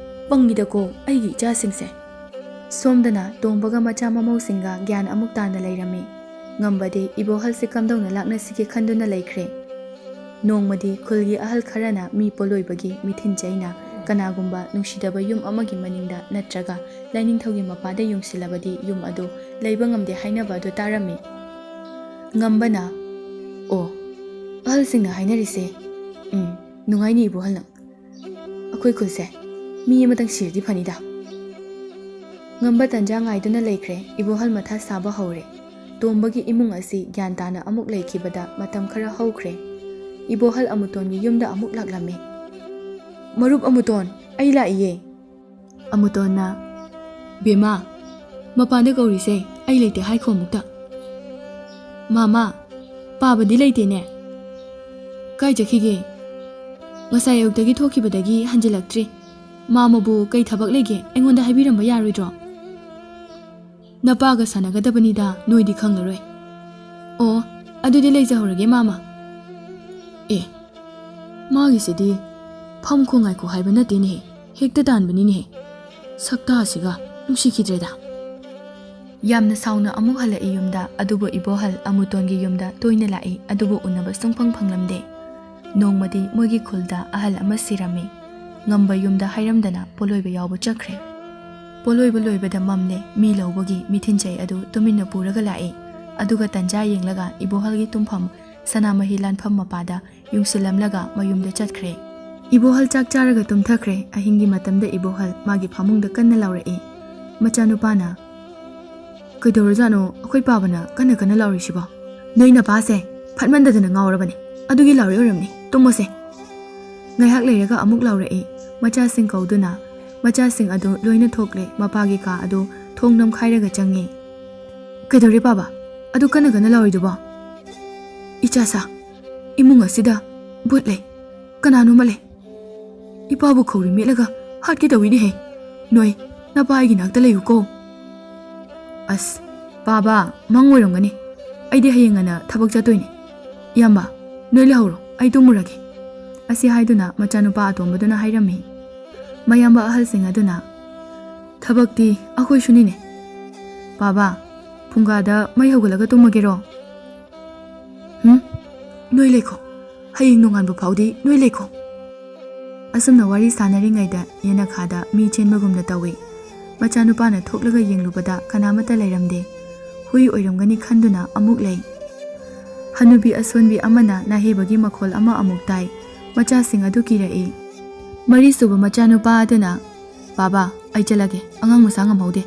ꯄꯪꯉꯤꯗꯀꯣ ꯑꯩꯒꯤ ꯏꯆꯥꯁꯤꯡꯁꯦ꯫ ꯁꯣꯝꯗꯅ ꯇꯣꯝꯕꯒ ꯃꯆꯥ ꯃꯃꯧꯁꯤꯡꯒ ꯒ꯭ꯌꯥꯟ ꯑꯃꯨꯛ ꯇꯥꯅ ꯂꯩꯔꯝꯃꯤ꯫ ꯉꯝꯕꯗꯤ ꯏꯕꯣꯍꯜꯁꯦ ꯀꯝꯗꯧꯅ ꯂꯥꯛꯅꯁꯤꯒꯦ ꯈꯟꯗꯨꯅ ꯂꯩꯈ꯭ꯔꯦ꯫ ꯅꯣꯡꯃꯗꯤ ꯈꯨꯜꯒꯤ ꯑꯍꯜ ꯈꯔꯅ ꯃꯤ ꯄꯣꯠꯂꯣꯏꯕꯒꯤ ꯃꯤꯊꯤꯟ ꯆꯩꯅ ꯀꯅꯥꯒꯨꯝꯕ ꯅꯨꯡꯁꯤꯗꯕ ꯌꯨꯝ ꯑꯃꯒꯤ ꯃꯅꯤꯡꯗ ꯅꯠꯇ꯭ꯔꯒ ꯂꯥꯏꯅꯤꯡꯊꯧꯒꯤ ꯃꯄꯥꯗ ꯌꯨꯡꯁꯤꯜꯂꯕꯗꯤ ꯌꯨꯝ ꯑꯗꯨ ꯂꯩꯕ ꯉꯝꯗꯦ ꯍꯥꯏꯅꯕ ꯑꯗꯨ ꯇꯥꯔꯝꯃꯤ꯫ ꯉꯝꯕꯅ, "ꯑꯣ, ꯑꯍꯜꯁꯤꯡꯅ ꯍꯥꯏꯅꯔꯤꯁꯦ, ꯎꯝ, ꯅꯨꯡꯉꯥꯏꯅꯤ ꯏꯕꯣꯍꯜ ꯅꯪ꯫ ꯑꯩꯈꯣꯏ ꯈꯨꯜꯁꯦ ꯃꯤ ꯑꯃꯇꯪ ꯁꯤꯔꯗꯤ ꯐꯅꯤꯗ"꯫ ꯉꯝꯕ ꯇꯟꯖꯥ ꯉꯥꯏꯗꯨꯅ ꯂꯩꯈ꯭ꯔꯦ꯫ ꯏꯕꯣꯍꯜ ꯃꯊꯥ ꯁꯥꯕ ꯍꯧꯔꯦ꯫ ꯇꯣꯝꯕꯒꯤ ꯏꯃꯨꯡ ꯑꯁꯤ ꯒ꯭ꯌꯥꯟ ꯇꯥꯅ ꯑꯃꯨꯛ ꯂꯩꯈꯤꯕꯗ ꯃꯇꯝ ꯈꯔ ꯍꯧꯈ꯭ꯔꯦ꯫ ꯏꯕꯣꯍꯜ ꯑꯃꯨꯇꯣꯟꯒꯤ ꯌꯨꯝꯗ ꯑꯃꯨꯛ ꯂꯥꯛꯂꯝꯃꯤ꯫ "ꯃꯔꯨꯞ ꯑꯃꯨꯇꯣꯟ, ꯑꯩ ꯂꯥꯛꯏꯌꯦ꯫" ꯑꯃꯨꯇꯣꯟꯅ, "ꯕꯦꯝꯃ, ꯃꯄꯥꯟꯗ ꯀꯧꯔꯤꯁꯦ ꯑꯩ ꯂꯩꯇꯦ ꯍꯥꯏꯈꯣ ꯑꯃꯨꯛꯇ꯫" "ꯃꯥꯃ, ꯄꯥꯕꯗꯤ ꯂꯩꯇꯦꯅꯦ꯫ ꯀꯥꯏ ꯆꯠꯈꯤꯒꯦ? ꯉꯁꯥꯏ ꯑꯌꯨꯛꯇꯒꯤ ꯊꯣꯛꯈꯤꯕꯗꯒꯤ ꯍꯟꯖꯤꯜꯂꯛꯇ꯭ꯔꯤ꯫ ꯃꯥꯃꯕꯨ ꯀꯩ ꯊꯕꯛ ꯂꯩꯒꯦ? ꯑꯩꯉꯣꯟꯗ ꯍꯥꯏꯕꯤꯔꯝꯕ ꯌꯥꯔꯣꯏꯗ꯭ꯔꯣ?" "ꯅꯄꯥꯒ ꯁꯥꯟꯅꯒꯗꯕꯅꯤꯗ, ꯅꯣꯏꯗꯤ ꯈꯪꯂꯔꯣꯏ꯫ ꯑꯣ, ꯑꯗꯨꯗꯤ ꯂꯩꯖꯍꯧꯔꯒꯦ, ꯃꯥꯃ꯫" "ꯑꯦ, ꯃꯥꯒꯤꯁꯤꯗꯤ ꯐꯝꯈꯣ ꯉꯥꯏꯈꯣ ꯍꯥꯏꯕ ꯅꯠꯇꯦꯅꯦꯍꯦ, ꯍꯦꯛꯇ ꯇꯥꯟꯕꯅꯤꯅꯦꯍꯦ꯫ ꯁꯛꯇꯥꯁꯤꯒ ꯅꯨꯡꯁꯤꯈꯤꯗ꯭ꯔꯦꯗ꯫" ꯌꯥꯝꯅ ꯁꯥꯎꯅ ꯑꯃꯨꯛ ꯍꯜꯂꯛꯏ ꯌꯨꯝꯗ, ꯑꯗꯨꯕꯨ ꯏꯕꯣꯍꯜ ꯑꯃꯨꯇꯣꯟꯒꯤ ꯌꯨꯝꯗ ꯇꯣꯏꯅ ꯂꯥꯛꯏ, ꯑꯗꯨꯕꯨ ꯎꯅꯕ ꯁꯨꯡꯐꯪ ꯐꯪꯂꯝꯗꯦ꯫ ꯅꯣꯡꯃꯗꯤ ꯃꯣꯏꯒꯤ ꯈꯨꯜꯗ ꯑꯍꯜ ꯑꯃ ꯁꯤꯔꯝꯃꯤ꯫ ꯉꯝꯕ ꯌꯨꯝꯗ ꯍꯥꯏꯔꯝꯗꯅ ꯄꯣꯠꯂꯣꯏꯕ ꯌꯥꯎꯕ ꯆꯠꯈ꯭ꯔꯦ꯫ ꯄꯣꯠꯂꯣꯏꯕ ꯂꯣꯏꯕꯗ ꯃꯝꯂꯦ, ꯃꯤ ꯂꯧꯕꯒꯤ ꯃꯤꯊꯤꯟꯆꯩ ꯑꯗꯨ ꯇꯨꯃꯤꯟꯅ ꯄꯨꯔꯒ ꯂꯥꯛꯏ꯫ ꯑꯗꯨꯒ ꯇꯟꯖꯥ ꯌꯦꯡꯂꯒ ꯏꯕꯣꯍꯜꯒꯤ ꯇꯨꯝꯐꯝ ꯁꯅꯥꯃꯍꯤ ꯂꯥꯟꯐꯝ ꯃꯄꯥꯗ ꯌꯨꯡꯁꯤꯜꯂꯝꯂꯒ ꯃꯌꯨꯝꯗ ꯆꯠꯈ꯭ꯔꯦ꯫ ꯏꯕꯣꯍꯜ ꯆꯥꯛ ꯆꯥꯔꯒ ꯇꯨꯝꯊꯈ꯭ꯔꯦ꯫ ꯑꯍꯤꯡꯒꯤ ꯃꯇꯝꯗ ꯏꯕꯣꯍꯜ ꯃꯥꯒꯤ ꯐꯃꯨꯡꯗ ꯀꯟꯅ ꯂꯥꯎꯔꯛꯏ꯫ ꯃꯆꯥꯅꯨꯄꯥꯅ, "ꯀꯩꯗꯧꯔꯖꯥꯠꯅꯣ ꯑꯩꯈꯣꯏ ꯄꯥꯕꯅ ꯀꯟꯅ ꯀꯟꯅ ꯂꯥꯎꯔꯤꯁꯤꯕꯣ?" "ꯅꯣꯏ ꯅꯄꯥꯁꯦ ꯐꯠꯃꯟꯗꯗꯅ ꯉꯥꯎꯔꯕꯅꯦ, ꯑꯗꯨꯒꯤ ꯂꯥꯎꯔꯤ ꯑꯣꯏꯔꯝꯅꯤ, ꯇꯨꯝꯃꯣꯁꯦ꯫" ꯉꯥꯏꯍꯥꯛ ꯂꯩꯔꯒ ꯑꯃꯨꯛ ꯂꯥꯎꯔꯛꯏ꯫ ꯃꯆꯥꯁꯤꯡ ꯀꯧꯗꯨꯅ ꯃꯆꯥꯁꯤꯡ ꯑꯗꯨ ꯂꯣꯏꯅ ꯊꯣꯛꯂꯦ꯫ ꯃꯄꯥꯒꯤ ꯀꯥ ꯑꯗꯨ ꯊꯣꯡ ꯅꯝꯈꯥꯏꯔꯒ ꯆꯪꯉꯤ꯫ "ꯀꯩꯗꯧꯔꯦ ꯄꯥꯕ? ꯑꯗꯨ ꯀꯟꯅ ꯀꯟꯅ ꯂꯥꯎꯔꯤꯗꯨꯕꯣ?" "ꯏꯆꯥꯁꯥ, ꯏꯃꯨꯡ ꯑꯁꯤꯗ ꯚꯨꯠ ꯂꯩ, ꯀꯅꯥꯅꯣꯃ ꯂꯩ꯫ ꯏꯄꯥꯕꯨ ꯈꯧꯔꯤ ꯃꯦꯠꯂꯒ ꯍꯥꯠꯀꯦ ꯇꯧꯏꯅꯦꯍꯦ꯫ ꯅꯣꯏ, ꯅꯄꯥ ꯑꯩꯒꯤ ꯅꯥꯛꯇ ꯂꯩꯌꯨꯀꯣ꯫" "ꯑꯁ, ꯄꯥꯕ, ꯃꯪ ꯑꯣꯏꯔꯝꯒꯅꯤ꯫ ꯑꯩꯗꯤ ꯍꯌꯦꯡ ꯉꯟꯅ ꯊꯕꯛ ꯆꯠꯇꯣꯏꯅꯦ꯫ ꯏꯌꯥꯝꯕ, ꯅꯣꯏ ꯂꯩꯍꯧꯔꯣ, ꯑꯩ ꯇꯨꯝꯃꯨꯔꯒꯦ꯫" ꯑꯁꯤ ꯍꯥꯏꯗꯨꯅ ꯃꯆꯥꯅꯨꯄꯥ ꯑꯇꯣꯝꯕꯗꯨꯅ ꯍꯥꯏꯔꯝꯃꯤ꯫ ꯃꯌꯥꯝꯕ ꯑꯍꯜꯁꯤꯡ ꯑꯗꯨꯅ, "ꯊꯕꯛꯇꯤ ꯑꯩꯈꯣꯏꯁꯨꯅꯤꯅꯦ꯫ ꯄꯥꯕ, ꯐꯨꯡꯒꯥꯗ ꯃꯩ ꯍꯧꯒꯠꯂꯒ ꯇꯨꯝꯃꯒꯦꯔꯣ?" "ꯍꯨꯝ? ꯅꯣꯏ ꯂꯩꯈꯣ, ꯍꯌꯦꯡ ꯅꯣꯡꯉꯥꯟꯕ ꯐꯥꯎꯗꯤ ꯅꯣꯏ ꯂꯩꯈꯣ꯫" ꯑꯁꯨꯝꯅ ꯋꯥꯔꯤ ꯁꯥꯟꯅꯔꯤꯉꯩꯗ ꯌꯦꯅꯈꯥꯗ ꯃꯤ ꯆꯦꯟꯕꯒꯨꯝꯅ ꯇꯧꯏ꯫ ꯃꯆꯥꯅꯨꯄꯥꯅ ꯊꯣꯛꯂꯒ ꯌꯦꯡꯂꯨꯕꯗ ꯀꯅꯥꯃꯠꯇ ꯂꯩꯔꯝꯗꯦ꯫ ꯍꯨꯏ ꯑꯣꯏꯔꯝꯒꯅꯤ ꯈꯟꯗꯨꯅ ꯑꯃꯨꯛ ꯂꯩ꯫ ꯍꯅꯨꯕꯤ ꯑꯁꯣꯟꯕꯤ ꯑꯃꯅ ꯅꯥꯍꯦꯕꯒꯤ ꯃꯈꯣꯜ ꯑꯃ ꯑꯃꯨꯛ ꯇꯥꯏ꯫ ꯃꯆꯥꯁꯤꯡ ꯑꯗꯨ ꯀꯤꯔꯛꯏ꯫ ꯃꯔꯤꯁꯨꯕ ꯃꯆꯥꯅꯨꯄꯥ ꯑꯗꯨꯅ, "ꯕꯥꯕꯥ, ꯑꯩ ꯆꯠꯂꯒꯦ, ꯑꯉꯥꯡ ꯃꯁꯥ ꯉꯝꯍꯧꯗꯦ꯫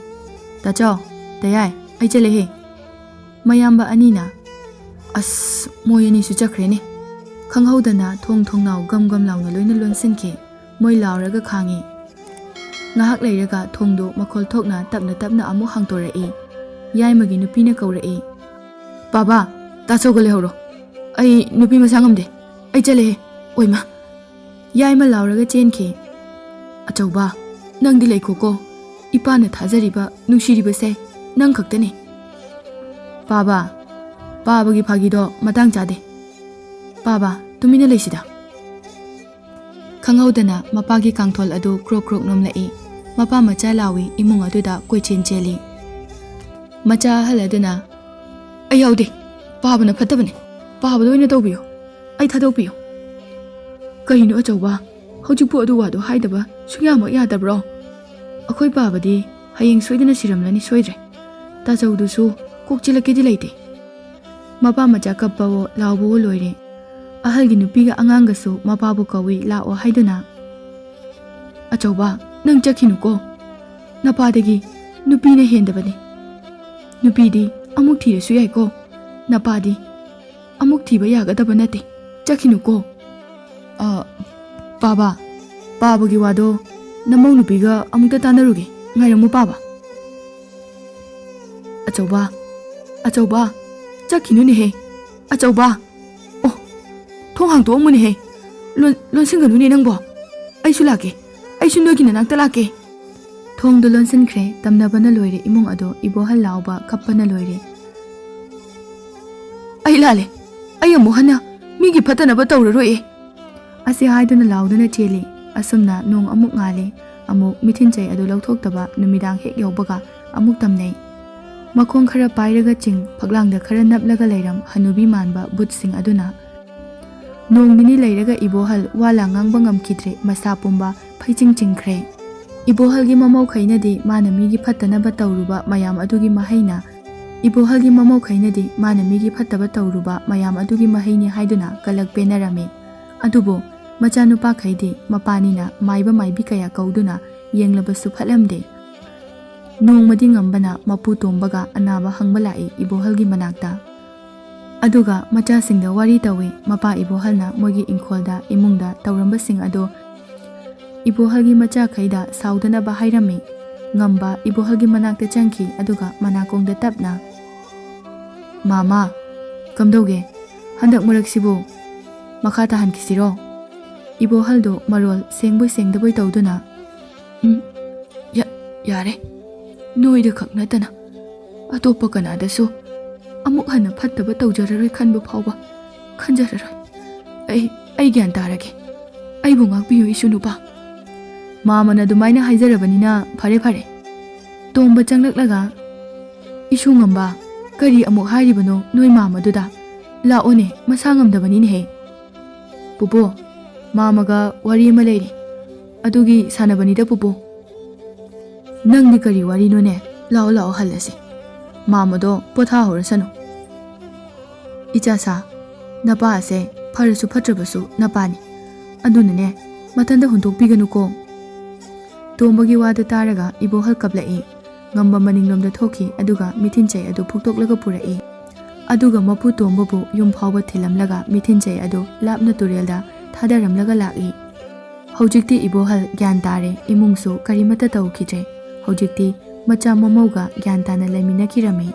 ꯇꯥꯆꯧ, ꯇꯌꯥꯏ, ꯑꯩ ꯆꯠꯂꯦꯍꯦ꯫" ꯃꯌꯥꯝꯕ ꯑꯅꯤꯅ, "ꯑꯁ, ꯃꯣꯏ ꯑꯅꯤꯁꯨ ꯆꯠꯈ꯭ꯔꯦꯅꯦ꯫ ꯈꯪꯍꯧꯗꯅ ꯊꯣꯡ ꯊꯣꯡꯅꯥꯎ ꯒꯝ ꯒꯝ ꯂꯥꯎꯅ ꯂꯣꯏꯅ ꯂꯣꯟꯁꯤꯟꯈꯤ꯫ ꯃꯣꯏ ꯂꯥꯎꯔꯒ ꯈꯥꯡꯉꯤ꯫ ꯉꯥꯏꯍꯥꯛ ꯂꯩꯔꯒ ꯊꯣꯡꯗꯨ ꯃꯈꯣꯜ ꯊꯣꯛꯅ ꯇꯞꯅ ꯇꯞꯅ ꯑꯃꯨꯛ ꯍꯥꯡꯇꯣꯔꯛꯏ꯫ ꯌꯥꯏꯃꯒꯤ ꯅꯨꯄꯤꯅ ꯀꯧꯔꯛꯏ꯫ "ꯄꯥꯕꯥ, ꯇꯥꯆꯧꯒ ꯂꯩꯍꯧꯔꯣ꯫ ꯑꯩ ꯅꯨꯄꯤ ꯃꯆꯥ ꯉꯝꯗꯦ꯫ ꯑꯩ ꯆꯠꯂꯦꯍꯦ꯫ ꯑꯣꯏꯃ!" ꯌꯥꯏꯃ ꯂꯥꯎꯔꯒ ꯆꯦꯟꯈꯤ꯫ "ꯑꯆꯧꯕ, ꯅꯪꯗꯤ ꯂꯩꯈꯣꯀꯣ꯫ ꯏꯄꯥꯅ ꯊꯥꯖꯔꯤꯕ, ꯅꯨꯡꯁꯤꯔꯤꯕꯁꯦ ꯅꯪ ꯈꯛꯇꯅꯤ꯫" "ꯄꯥꯕꯥ, ꯄꯥꯕꯒꯤ ꯐꯥꯒꯤꯗꯣ ꯃꯇꯥꯡ ꯆꯥꯗꯦ꯫ ꯄꯥꯕꯥ, ꯇꯨꯃꯤꯟꯅ ꯂꯩꯁꯤꯗ꯫" ꯈꯪꯍꯧꯗꯅ ꯃꯄꯥꯒꯤ ꯀꯥꯡꯊꯣꯜ ꯑꯗꯨ ꯀ꯭ꯔꯣꯛ ꯀ꯭ꯔꯣꯛ ꯅꯣꯝꯂꯛꯏ꯫ ꯃꯄꯥ ꯃꯆꯥ ꯂꯥꯎꯏ ꯏꯃꯨꯡ ꯑꯗꯨꯗ ꯀꯣꯏꯆꯦꯟ ꯆꯦꯜꯂꯤ꯫ ꯃꯆꯥ ꯑꯍꯜ ꯑꯗꯨꯅ, "ꯑꯩ ꯌꯥꯎꯗꯦ꯫ ꯄꯥꯕꯅ ꯐꯠꯇꯕꯅꯦ꯫ ꯄꯥꯕꯗ ꯑꯣꯏꯅ ꯇꯧꯕꯤꯌꯨ꯫ ꯑꯩ ꯊꯥꯗꯣꯛꯄꯤꯌꯨ꯫" "ꯀꯩꯅꯣ ꯑꯆꯧꯕ? ꯍꯧꯖꯤꯛꯄꯨ ꯑꯗꯨ ꯋꯥꯗꯣ ꯍꯥꯏꯗꯕ ꯁꯨꯡꯌꯥꯃꯛ ꯌꯥꯗꯕ꯭ꯔꯣ? ꯑꯩꯈꯣꯏ ꯄꯥꯕꯗꯤ ꯍꯌꯦꯡ ꯁꯣꯏꯗꯅ ꯁꯤꯔꯝꯂꯅꯤ ꯁꯣꯏꯗ꯭ꯔꯦ꯫ ꯇꯥꯆꯧꯗꯨꯁꯨ ꯀꯣꯛ ꯆꯤꯜꯂꯛꯀꯦꯗꯤ ꯂꯩꯇꯦ꯫" ꯃꯄꯥ ꯃꯆꯥ ꯀꯞꯄꯋꯣ ꯂꯥꯎꯕꯋꯣ ꯂꯣꯏꯔꯦ꯫ ꯑꯍꯜꯒꯤ ꯅꯨꯄꯤꯒ ꯑꯉꯥꯡꯒꯁꯨ ꯃꯄꯥꯕꯨ ꯀꯧꯏ ꯂꯥꯛꯑꯣ ꯍꯥꯏꯗꯨꯅ꯫ "ꯑꯆꯧꯕ, ꯅꯪ ꯆꯠꯈꯤꯅꯨꯀꯣ꯫ ꯅꯄꯥꯗꯒꯤ ꯅꯨꯄꯤꯅ ꯍꯦꯟꯗꯕꯅꯤ꯫ ꯅꯨꯄꯤꯗꯤ ꯑꯃꯨꯛ ꯊꯤꯔꯁꯨ ꯌꯥꯏꯀꯣ꯫ ꯅꯄꯥꯗꯤ ꯑꯃꯨꯛ ꯊꯤꯕ ꯌꯥꯒꯗꯕ ꯅꯠꯇꯦ꯫ ꯆꯠꯈꯤꯅꯨꯀꯣ꯫" "ꯑ, ꯄꯥꯕ, ꯄꯥꯕꯒꯤ ꯋꯥꯗꯣ ꯅꯃꯧ ꯅꯨꯄꯤꯒ ꯑꯃꯨꯛꯇ ꯇꯥꯟꯅꯔꯨꯒꯦ꯫ ꯉꯥꯏꯔꯝꯃꯨ ꯄꯥꯕ꯫" "ꯑꯆꯧꯕ, ꯑꯆꯧꯕ, ꯆꯠꯈꯤꯅꯨꯅꯦꯍꯦ꯫ ꯑꯆꯧꯕ, ꯑꯣ, ꯊꯣꯡ ꯍꯥꯡꯇꯣꯛꯑꯝꯃꯨꯅꯦꯍꯦ꯫ ꯂꯣꯟ-, ꯂꯣꯟꯁꯤꯟꯒꯅꯨꯅꯦ ꯅꯪꯕꯣ꯫ ꯑꯩꯁꯨ ꯂꯥꯛꯀꯦ, ꯑꯩꯁꯨ ꯅꯣꯏꯒꯤ ꯅꯅꯥꯛꯇ ꯂꯥꯛꯀꯦ꯫" ꯊꯣꯡꯗꯨ ꯂꯣꯟꯁꯤꯟꯈ꯭ꯔꯦ꯫ ꯇꯝꯅꯕꯅ ꯂꯣꯏꯔꯦ ꯏꯃꯨꯡ ꯑꯗꯣ꯫ ꯏꯕꯣꯍꯜ ꯂꯥꯎꯕ ꯀꯞꯄꯅ ꯂꯣꯏꯔꯦ꯫ "ꯑꯩ ꯂꯥꯜꯂꯦ꯫ ꯑꯩ ꯑꯃꯨꯛ ꯍꯟꯅ ꯃꯤꯒꯤ ꯐꯠꯇꯅꯕ ꯇꯧꯔꯔꯣꯏꯌꯦ꯫" ꯑꯁꯤ ꯍꯥꯏꯗꯨꯅ ꯂꯥꯎꯗꯨꯅ ꯆꯦꯜꯂꯤ꯫ ꯑꯁꯨꯝꯅ ꯅꯣꯡ ꯑꯃꯨꯛ ꯉꯥꯜꯂꯤ, ꯑꯃꯨꯛ ꯃꯤꯊꯤꯟꯆꯩ ꯑꯗꯨ ꯂꯧꯊꯣꯛꯇꯕ ꯅꯨꯃꯤꯗꯥꯡ ꯍꯦꯛ ꯌꯧꯕꯒ ꯑꯃꯨꯛ ꯇꯝꯅꯩ꯫ ꯃꯈꯣꯡ ꯈꯔ ꯄꯥꯏꯔꯒ ꯆꯤꯡ, ꯐꯛꯂꯥꯡꯗ ꯈꯔ ꯅꯞꯂꯒ ꯂꯩꯔꯝ ꯍꯅꯨꯕꯤ ꯃꯥꯟꯕ ꯕꯨꯠꯁꯤꯡ ꯑꯗꯨꯅ꯫ ꯅꯣꯡ ꯅꯤꯅꯤ ꯂꯩꯔꯒ ꯏꯕꯣꯍꯜ ꯋꯥ ꯂꯥꯡ ꯉꯥꯡꯕ ꯉꯝꯈꯤꯗ꯭ꯔꯦ, ꯃꯁꯥ ꯄꯨꯝꯕ ꯐꯩꯆꯤꯡ ꯆꯤꯡꯈ꯭ꯔꯦ꯫ ꯏꯕꯣꯍꯜꯒꯤ ꯃꯃꯧꯈꯩꯅꯗꯤ ꯃꯥꯅ ꯃꯤꯒꯤ ꯐꯠꯇꯅꯕ ꯇꯧꯔꯨꯕ ꯃꯌꯥꯝ ꯑꯗꯨꯒꯤ ꯃꯍꯩꯅ, ꯏꯕꯣꯍꯜꯒꯤ ꯃꯃꯧꯈꯩꯅꯗꯤ ꯃꯥꯅ ꯃꯤꯒꯤ ꯐꯠꯇꯕ ꯇꯧꯔꯨꯕ ꯃꯌꯥꯝ ꯑꯗꯨꯒꯤ ꯃꯍꯩꯅꯤ ꯍꯥꯏꯗꯨꯅ ꯀꯂꯛ ꯄꯦꯟꯅꯔꯝꯃꯤ꯫ ꯑꯗꯨꯕꯨ ꯃꯆꯥꯅꯨꯄꯥꯈꯩꯗꯤ ꯃꯄꯥꯅꯤꯅ ꯃꯥꯏꯕ ꯃꯥꯏꯕꯤ ꯀꯌꯥ ꯀꯧꯗꯨꯅ ꯌꯦꯡꯂꯕꯁꯨ ꯐꯠꯂꯝꯗꯦ꯫ ꯅꯣꯡꯃꯗꯤ ꯉꯝꯕꯅ ꯃꯄꯨ ꯇꯣꯝꯕꯒ ꯑꯅꯥꯕ ꯍꯪꯕ ꯂꯥꯛꯏ ꯏꯕꯣꯍꯜꯒꯤ ꯃꯅꯥꯛꯇ꯫ ꯑꯗꯨꯒ ꯃꯆꯥꯁꯤꯡꯗ ꯋꯥꯔꯤ ꯇꯧꯏ꯫ ꯃꯄꯥ ꯏꯕꯣꯍꯜꯅ ꯃꯣꯏꯒꯤ ꯏꯪꯈꯣꯜꯗ, ꯏꯃꯨꯡꯗ ꯇꯧꯔꯝꯕꯁꯤꯡ ꯑꯗꯨ ꯏꯕꯣꯍꯜꯒꯤ ꯃꯆꯥꯈꯩꯗ ꯁꯥꯎꯗꯅꯕ ꯍꯥꯏꯔꯝꯃꯤ꯫ ꯉꯝꯕ ꯏꯕꯣꯍꯜꯒꯤ ꯃꯅꯥꯛꯇ ꯆꯪꯈꯤ, ꯑꯗꯨꯒ ꯃꯅꯥꯀꯣꯡꯗ ꯇꯞꯅ, "ꯃꯥꯃꯥ, ꯀꯝꯗꯧꯒꯦ? ꯍꯟꯗꯛ ꯃꯔꯛꯁꯤꯕꯨ ꯃꯈꯥ ꯇꯥꯍꯟꯈꯤꯁꯤꯔꯣ?" ꯏꯕꯣꯍꯜꯗꯨ ꯃꯔꯣꯜ ꯁꯦꯡꯕꯣꯏ ꯁꯦꯡꯗꯕꯣꯏ ꯇꯧꯗꯨꯅ, "ꯎꯝ, ꯌꯥ-, ꯌꯥꯔꯦ꯫ ꯅꯣꯏꯗ ꯈꯛ ꯅꯠꯇꯅ ꯑꯇꯣꯞꯄ ꯀꯅꯥꯗꯁꯨ ꯑꯃꯨꯛ ꯍꯟꯅ ꯐꯠꯇꯕ ꯇꯧꯖꯔꯔꯣꯏ ꯈꯟꯕ ꯐꯥꯎꯕ ꯈꯟꯖꯔꯔꯣꯏ꯫ ꯑꯩ, ꯑꯩ ꯒ꯭ꯌꯥꯟ ꯇꯥꯔꯒꯦ꯫ ꯑꯩꯕꯨ ꯉꯥꯛꯄꯤꯌꯨ, ꯏꯁꯨ ꯅꯨꯄꯥ꯫" ꯃꯥꯃꯅ ꯑꯗꯨꯃꯥꯏꯅ ꯍꯥꯏꯖꯔꯕꯅꯤꯅ ꯐꯔꯦ, ꯐꯔꯦ꯫ ꯇꯣꯝꯕ ꯆꯪꯂꯛꯂꯒ, "ꯏꯁꯨ ꯉꯝꯕ, ꯀꯔꯤ ꯑꯃꯨꯛ ꯍꯥꯏꯔꯤꯕꯅꯣ ꯅꯣꯏ ꯃꯥꯃꯗꯨꯗ? ꯂꯥꯛꯑꯣꯅꯦ, ꯃꯁꯥ ꯉꯝꯗꯕꯅꯤꯅꯦꯍꯦ꯫" "ꯄꯨꯄꯨ, ꯃꯥꯃꯒ ꯋꯥꯔꯤ ꯑꯃ ꯂꯩꯔꯤ꯫ ꯑꯗꯨꯒꯤ ꯁꯥꯟꯅꯕꯅꯤꯗ, ꯄꯨꯄꯨ꯫" "ꯅꯪꯗꯤ ꯀꯔꯤ ꯋꯥꯔꯤꯅꯣꯅꯦ? ꯂꯥꯛꯑꯣ, ꯂꯥꯛꯑꯣ, ꯍꯜꯂꯁꯤ꯫ ꯃꯥꯃꯗꯣ ꯄꯣꯊꯥꯍꯧꯔꯁꯅꯨ꯫" "ꯏꯆꯥꯁꯥ, ꯅꯄꯥ ꯑꯁꯦ ꯐꯔꯁꯨ ꯐꯠꯇ꯭ꯔꯕꯁꯨ ꯅꯄꯥꯅꯤ꯫ ꯑꯗꯨꯅꯅꯦ, ꯃꯊꯟꯇ ꯍꯨꯟꯗꯣꯛꯄꯤꯒꯅꯨꯀꯣ꯫" ꯇꯣꯝꯕꯒꯤ ꯋꯥꯗꯨ ꯇꯥꯔꯒ ꯏꯕꯣꯍꯜ ꯀꯞꯂꯛꯏ꯫ ꯉꯝꯕ ꯃꯅꯤꯡꯂꯣꯝꯗ ꯊꯣꯛꯈꯤ, ꯑꯗꯨꯒ ꯃꯤꯊꯤꯟꯆꯩ ꯑꯗꯨ ꯐꯨꯛꯇꯣꯛꯂꯒ ꯄꯨꯔꯛꯏ꯫ ꯑꯗꯨꯒ ꯃꯄꯨ ꯇꯣꯝꯕꯕꯨ ꯌꯨꯝ ꯐꯥꯎꯕ ꯊꯤꯜꯂꯝꯂꯒ ꯃꯤꯊꯤꯟꯆꯩ ꯑꯗꯨ ꯂꯥꯞꯅ ꯇꯨꯔꯦꯜꯗ ꯊꯥꯗꯔꯝꯂꯒ ꯂꯥꯛꯏ꯫ ꯍꯧꯖꯤꯛꯇꯤ ꯏꯕꯣꯍꯜ ꯒ꯭ꯌꯥꯟ ꯇꯥꯔꯦ, ꯏꯃꯨꯡꯁꯨ ꯀꯔꯤꯃꯠꯇ ꯇꯧꯈꯤꯗ꯭ꯔꯦ꯫ ꯍꯧꯖꯤꯛꯇꯤ ꯃꯆꯥ ꯃꯃꯧꯒ ꯒ꯭ꯌꯥꯟ ꯇꯥꯅ ꯂꯩꯃꯤꯟꯅꯈꯤꯔꯝꯃꯤ꯫